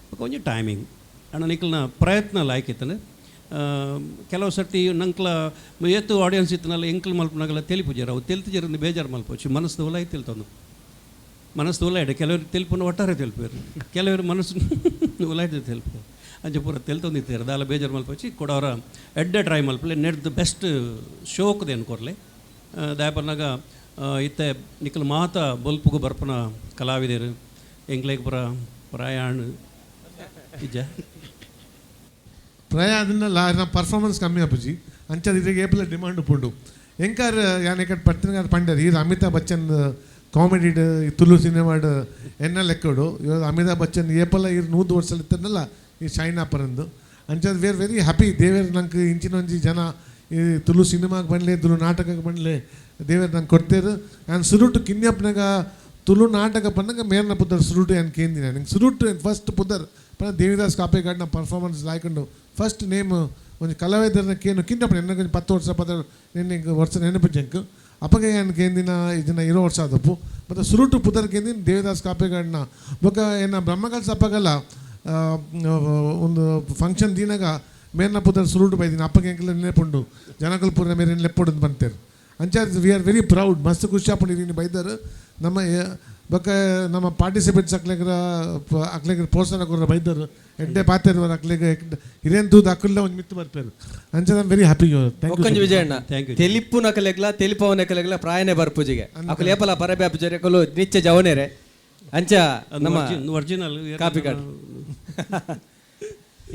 ಬೊಕ್ಕ ಒಂಜಿ ಟೈಮಿಂಗ್ ಅಣ್ಣ ನಿಕಲ್ನ ಪ್ರಯತ್ನ ಲಾಯ್ಕ್ ಇತ್ತಾನೆ. ಕೆಲವು ಸರ್ತಿ ನಂಕ್ಲ ಏತು ಆಡಿಯನ್ಸ್ ಇತ್ತನಲ್ಲ, ಎಂಕ್ಲು ಮಲ್ಪನಾಗಲ್ಲ ತೆಲಿಪುಜಾರ. ಅವು ತೆಲ್ತಿಜರಿಂದ ಬೇಜಾರು ಮಲ್ಪೊಚ್ಚು. ಮನಸ್ಸು ಉಲಾಯಿ ತೆಲ್ತೊಂದು ಮನಸ್ಸು ಉಲಾಯ್ಡೆ. ಕೆಲವರು ತೆಲ್ಪುನ ಒಟ್ಟಾರೆ ತೆಲ್ಪೇರು, ಕೆಲವರು ಮನಸ್ಸು ಉಲಾಯ್ದೆ ತೆಲ್ಪು. ಅಂಚ ಪೂರ ತೆಲ್ತೊಂದಿತ್ತೇರು. ದಾಲ ಬೇಜಾರು ಮಲ್ಪೊಚ್ಚಿ. ಕೊಡವರ ಎಡ್ಡೆ ಟ್ರೈ ಮಲ್ಪಲೆ. ನೆಡ್ದು ಬೆಸ್ಟ್ ಶೋಕ್ದೇನು ಕೊರ್ಲೆ. ದಾಯಪನ್ನಾಗ ಇತ್ತೆ ನಿಕಲ್ ಮಾತ ಬೊಲ್ಪುಗು ಬರ್ಪುನ ಕಲಾವಿದರು. ಎಂಕ್ಲೆಗ್ ಪುರ ಪ್ರಯಾಣ ಇಜ್ಜ. ಪ್ರಾಯ ಅದನ್ನ ನಮ್ಮ ಪರ್ಫಾರ್ಮೆನ್ಸ್ ಕಮ್ಮಿ ಆಪುಜಿ. ಅಂಚದ ಇದ್ರಿಗೆ ಏಪಲ ಡಿಮಾಂಡ್ ಉಪ್ಪುಂಡು. ಎಂಕಾರ್ ಯಾನ್ ಎಕಡ್ ಪಟ್ಟಿನ ಪಂಡರ್ ಈರ್ ಅಮಿತಾಬ್ ಬಚ್ಚನ್ ಕಾಮಿಡಿಡ್ ತುಳು ಸಿನಿಮಾಡ್ ಎನ್ನ ಲೆಕ್ಕಡು. ಇವಾಗ ಅಮಿತಾಬ್ ಬಚ್ಚನ್ ಏಪಲ ಈರ್ 100 ವರ್ಷ ಇತ್ತನಲ್ಲ ಈ ಶೈನ್ ಆಪರಂದು. ಅಂಚಾದ we are very happy. ದೇವೇರ್ ನಂಗೆ ಇಂಚಿನ ಒಂಜಿ ಜನ ಈ ತುಳು ಸಿನಿಮಾಗೆ ಬಂಡ್ಲೆ, ತುಳು ನಾಟಕಕ್ಕೆ ಬಂಡ್ಲೆ, ದೇವೇರ್ ನಂಗೆ ಕೊಡ್ತೇರು. ನಾನು ಸುರುಟು ಕಿನ್ಯಪ್ಪನಾಗ ತುಳು ನಾಟಕ ಪನ್ನಗ ಮೇರ್ನ ಪುದರ್ ಸುರುಟು ಏನು ಕೇಂದಿನ. ನಂಗೆ ಸುರುಟು ಫಸ್ಟ್ ಪುದರ್ ಪನ್ನ ದೇವಿದಾಸ್ ಕಾಪೇಗಾಡ್ನ ಪರ್ಫಾರ್ಮೆನ್ಸ್ ಲಾಯ್ಕೊಂಡು ಫಸ್ಟ್ ನೇಮ್ ಒಂಜಿ ಕಲಾವಿದರನ್ನ ಕೇನು ಕಿನ್ನಪ್ಪ ಎನ್ನ ಒಂಜಿ 10 ವರ್ಷ ಪದ ನಿನ್ನೆ ವರ್ಷ ನೆನಪು ಜಂಕ್. ಅಪ್ಪಗೆ ಏನು ಕೇಂದಿನ ಇದನ್ನ 20 ವರ್ಷ ಆದಪ್ಪು. ಮತ್ತು ಸುರುಟು ಪುದರ್ ಕೇಂದಿನ ದೇವಿದಾಸ್ ಕಾಪೇಗಾಡ್ನ. ಬೊಕ್ಕ ಏನ ಬ್ರಹ್ಮಕಲ್ಸ ಅಪ್ಪಗಲ್ಲ ಒಂದು ಫಂಕ್ಷನ್ ದೀನಾಗ ಮೇರ್ನ ಪುದರ್ ಸುರುಟು ಬೈದಿನ. ಅಪ್ಪಗೆ ಎಂಕಲ ನೆನಪುಂಡು. ಜನಕಲ್ ಪೂರ ಮೇರೆ ಲೆಪ್ಪೊಡು ಬಂತೇರು. ಅಂಚ we are very proud. ಮಸ್ತ್ ಖುಷಿ ಆಪುಂಡು ಬೈದರು. ನಮ್ಮ ಬೊಕ್ಕ ನಮ್ಮ ಪಾರ್ಟಿಸಿಪೇಟ್ಸ್ ಅಕ್ಲೆಗ್ರ ಅಕ್ಲೆಗ್ರ ಪ್ರೋತ್ಸಾಹ ಕೊರ ಬೈದರು. ಎಡ್ಡೆ ಪಾತೆರ್ ಅಕ್ಲೆಗ್ ಹಿರಿಯನ್ ತೂದು ಅಕ್ಕುಲ್ಲ ಒಂದು ಮಿತ್ತು ಬರ್ಪೇರು. ಅಂಚ I'm very happy. Thank ಒಕ್ಕಂಜಿ you. Vijayanna. Thank you. ತೆಲಿಪ್ಪು ನಕಲೆಗ್ಲ ತೆಲಿಪವನ ನಕಲೆಗ್ಲ ಪ್ರಾಯನೇ ಬರ್ಪುಜಿಗೆ. ಅಕುಲು ಏಪಲ ಪರಬ್ಯಾಪು ಜರೆಕಲು ನಿಚ್ಚ ಜವನೇರೆ. ಅಂಚ ನಮ್ಮ ಒರಿಜಿನಲ್. ಕಾಪಿ ಕಾಡ್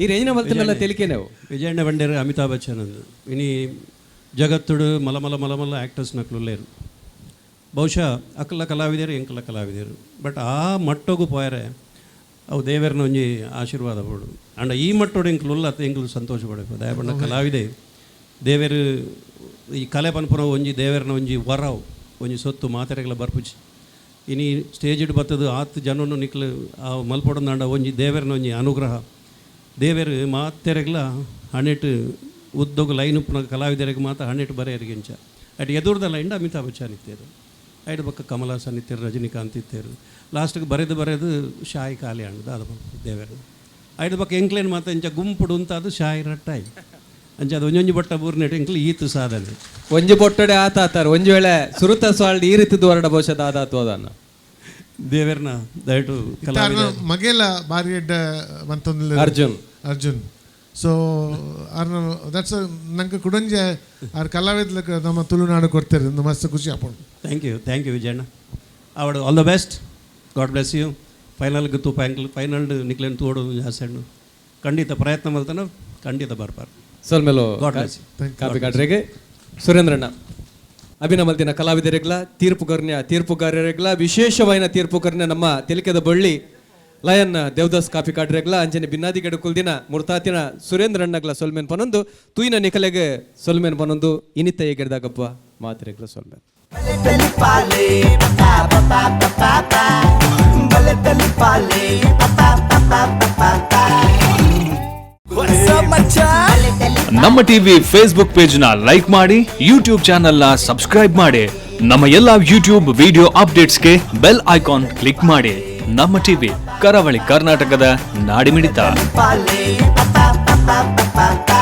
ಈ ರೇಂಜಿನ ಮಲ್ತನಲ್ಲ ತೆಲಿಕೆ ನಾವು. ವಿಜಯಣ್ಣ ಬಂಡೇರು ಅಮಿತಾಬ್ ಬಚ್ಚನ್ ಅಂದು. ಇನಿ ಜಗತ್ತುಡು ಮಲ ಮಲ ಮಲ ಮಲ್ಲ ಆ್ಯಕ್ಟರ್ಸ್ ನಕ್ಲು ಲೇರು. ಬಹುಶಃ ಅಕ್ಕಲ ಕಲಾವಿದರು ಎಂಕಲ ಕಲಾವಿದರು. ಬಟ್ ಆ ಮಟ್ಟೊಗು ಪೋಯರೆ ಅವು ದೇವರನ ಒಂಜಿ ಆಶೀರ್ವಾದ ಬೋಡು. ಅಂಡ ಈ ಮಟ್ಟೋಡು ಎಂಕ್ಲು ಉಲ್ಲ ಎಂಕ್ಲು ಸಂತೋಷ ಪಡಬೇಕು. ದಯಪಂಡ ಕಲಾವಿದೆ ದೇವರು ಈ ಕಲೆ ಪನ್ಪುನ ಒಂಜಿ ದೇವರನ ಒಂಜಿ ವರವು, ಒಂಜಿ ಸೊತ್ತು. ಮಾತೆರೆಗಳ ಬರ್ಪುಜಿ. ಇನಿ ಸ್ಟೇಜಿಡ್ ಬತ್ತದು ಆತ್ ಜನನು ನಿಕ್ಲು ಆ ಮಲ್ಪೊಡಂದಾಂಡ ಒಂಜಿ ದೇವರನ ಒಂಜಿ ಅನುಗ್ರಹ. ದೇವರು ಮಾತೆರೆಗ್ಲ ಹಣೆಟ್ ಉದ್ದೊಗು ಲೈನ್ ಉಪ್ಪುನ ಕಲಾವಿದರಿಗೆ ಮಾತ್ರ ಹಣೆಟ್ ಬರೆಯರಿಗೆ ಇಂಚ. ಅಟ್ ಎದುರ್ದ ಲೈನ್ ಅಮಿತಾಬ್ ಬಚ್ಚನ್ ಇತ್ತೇರು, ಐಡ್ ಬೊಕ್ಕ ಕಮಲ್ ಹಾಸನ್ ಇತ್ತೇರು, ರಜನಿಕಾಂತ್ ಇತ್ತೇರು. ಲಾಸ್ಟ್ಗೆ ಬರೆದು ಬರೆದು ಶಾಯಿ ಖಾಲಿ ಅಂಡ್ ಅದು ದೇವರು. ಐಡ್ ಬೊಕ್ಕ ಎಂಕ್ಲೇನ್ ಮಾತ್ರ ಇಂಚ ಗುಂಪುಡು ಅಂತ ಅದು ಶಾಯಿ ರಟ್ಟಾಯಿ. ಅಂಚ ಅದು ಒಂಜೊಂಜಿ ಬೊಟ್ಟ ಬೂರ್ನೆಟ್ ಎಂಕ್ಲು ಈತು ಸಾಧನೆ. ಒಂಜಿ ಬೊಟ್ಟಡೆ ಆತ ಆತಾರ. ಒಂಜಿ ವೇಳೆ ಸುರುತ ಸಾಲ್ಡ್ ಈ ರೀತಿ ಹೊರಡ ಬಹುಶಃ ದಾದಾತು ಅದನ್ನ. ದೇವರನ್ನ ದಯಟು ಕಲಾವಿದ ಮಗೇಲ ಬಾರಿ ಎಡ್ಡ ಮಂತೊಂದು. ಅರ್ಜುನ್. ಅರ್ಜುನ್. ಸೊ ಆರ್ನ that's ನಂಗೆ ಕುಡಂಜೆ ಆರ್ ಕಲಾವಿದ್ಲಕ್ಕೆ ನಮ್ಮ ತುಳುನಾಡು ಕೊಡ್ತಾರೆ. ಒಂದು ಮಸ್ತ್ ಖುಷಿ ಆಪುಂಡು. Thank you, thank you Vijayanna. ಆವಡ್ all the best, God bless you. ಫೈನಲ್ಗೆ ತೂಪ ಎಂಕ್ಲು ಫೈನಲ್ ನಿಕ್ಲೇನು ತೋಡು ಜಾಸ್ತಿ ಖಂಡಿತ ಪ್ರಯತ್ನ ಮಲ್ತಾನ, ಖಂಡಿತ ಬರ್ಪಾರು. ಸೊಲ್ಮೆಲು. God bless you. ಕಾಪಿ ಕಾಡ್ರೆಗೆ. ಸುರೇಂದ್ರಣ್ಣ, ಅಭಿನಮಲ್ತಿನ ಕಲಾವಿದರಿಗ್ಲ, ತೀರ್ಪುಗರ್ನ್ಯ ತೀರ್ಪುಗಾರರಿಗ್ಲ, ವಿಶೇಷವಾಯಿನ ತೀರ್ಪುಗರ್ನ್ಯ ನಮ್ಮ ತೆಲಿಕೆದ ಬಳ್ಳಿ ಲಯನ್ ದೇವದಾಸ್ ಕಾಪಿ ಕಾಡ್ರೆಗ್ಲ, ಅಂಚನೆ ಬಿನ್ನಾದಿ ಗಡುಕುಲ್ದಿನ ಮುರ್ತಾತಿನ ಸುರೇಂದ್ರಣ್ಣಗ್ಲ ಸೊಲ್ಮೆನ್ ಪನೊಂದು, ತೂಯಿನ ನಿಕಲೆಗೆ ಸೊಲ್ಮೆನ್ ಪನೊಂದು, ಇನಿತ ಎಗೆರ್ದಾಗಪ್ಪ ಮಾತ್ರೆಗ್ಲ ಸೊಲ್ಮೆನ್. Pale, pa pa pa pa pa pa. Bale pa pa pa pa pa pa pa. What's up, macha? ನಮ್ಮ ಟಿವಿ ಫೇಸ್ಬುಕ್ ಪೇಜ್ ನ ಲೈಕ್ ಮಾಡಿ, ಯೂಟ್ಯೂಬ್ ಚಾನೆಲ್ ನ ಸಬ್ಸ್ಕ್ರೈಬ್ ಮಾಡಿ. ನಮ್ಮ ಎಲ್ಲಾ ಯೂಟ್ಯೂಬ್ ವಿಡಿಯೋ ಅಪ್ಡೇಟ್ಸ್ಗೆ ಬೆಲ್ ಐಕಾನ್ ಕ್ಲಿಕ್ ಮಾಡಿ. ನಮ್ಮ ಟಿವಿ, ಕರಾವಳಿ ಕರ್ನಾಟಕದ ನಾಡಿಮಿಡಿತ. ಪಾಲೆ ಪಾ ಪಾ ಪಾ ಪಾ ಪಾ.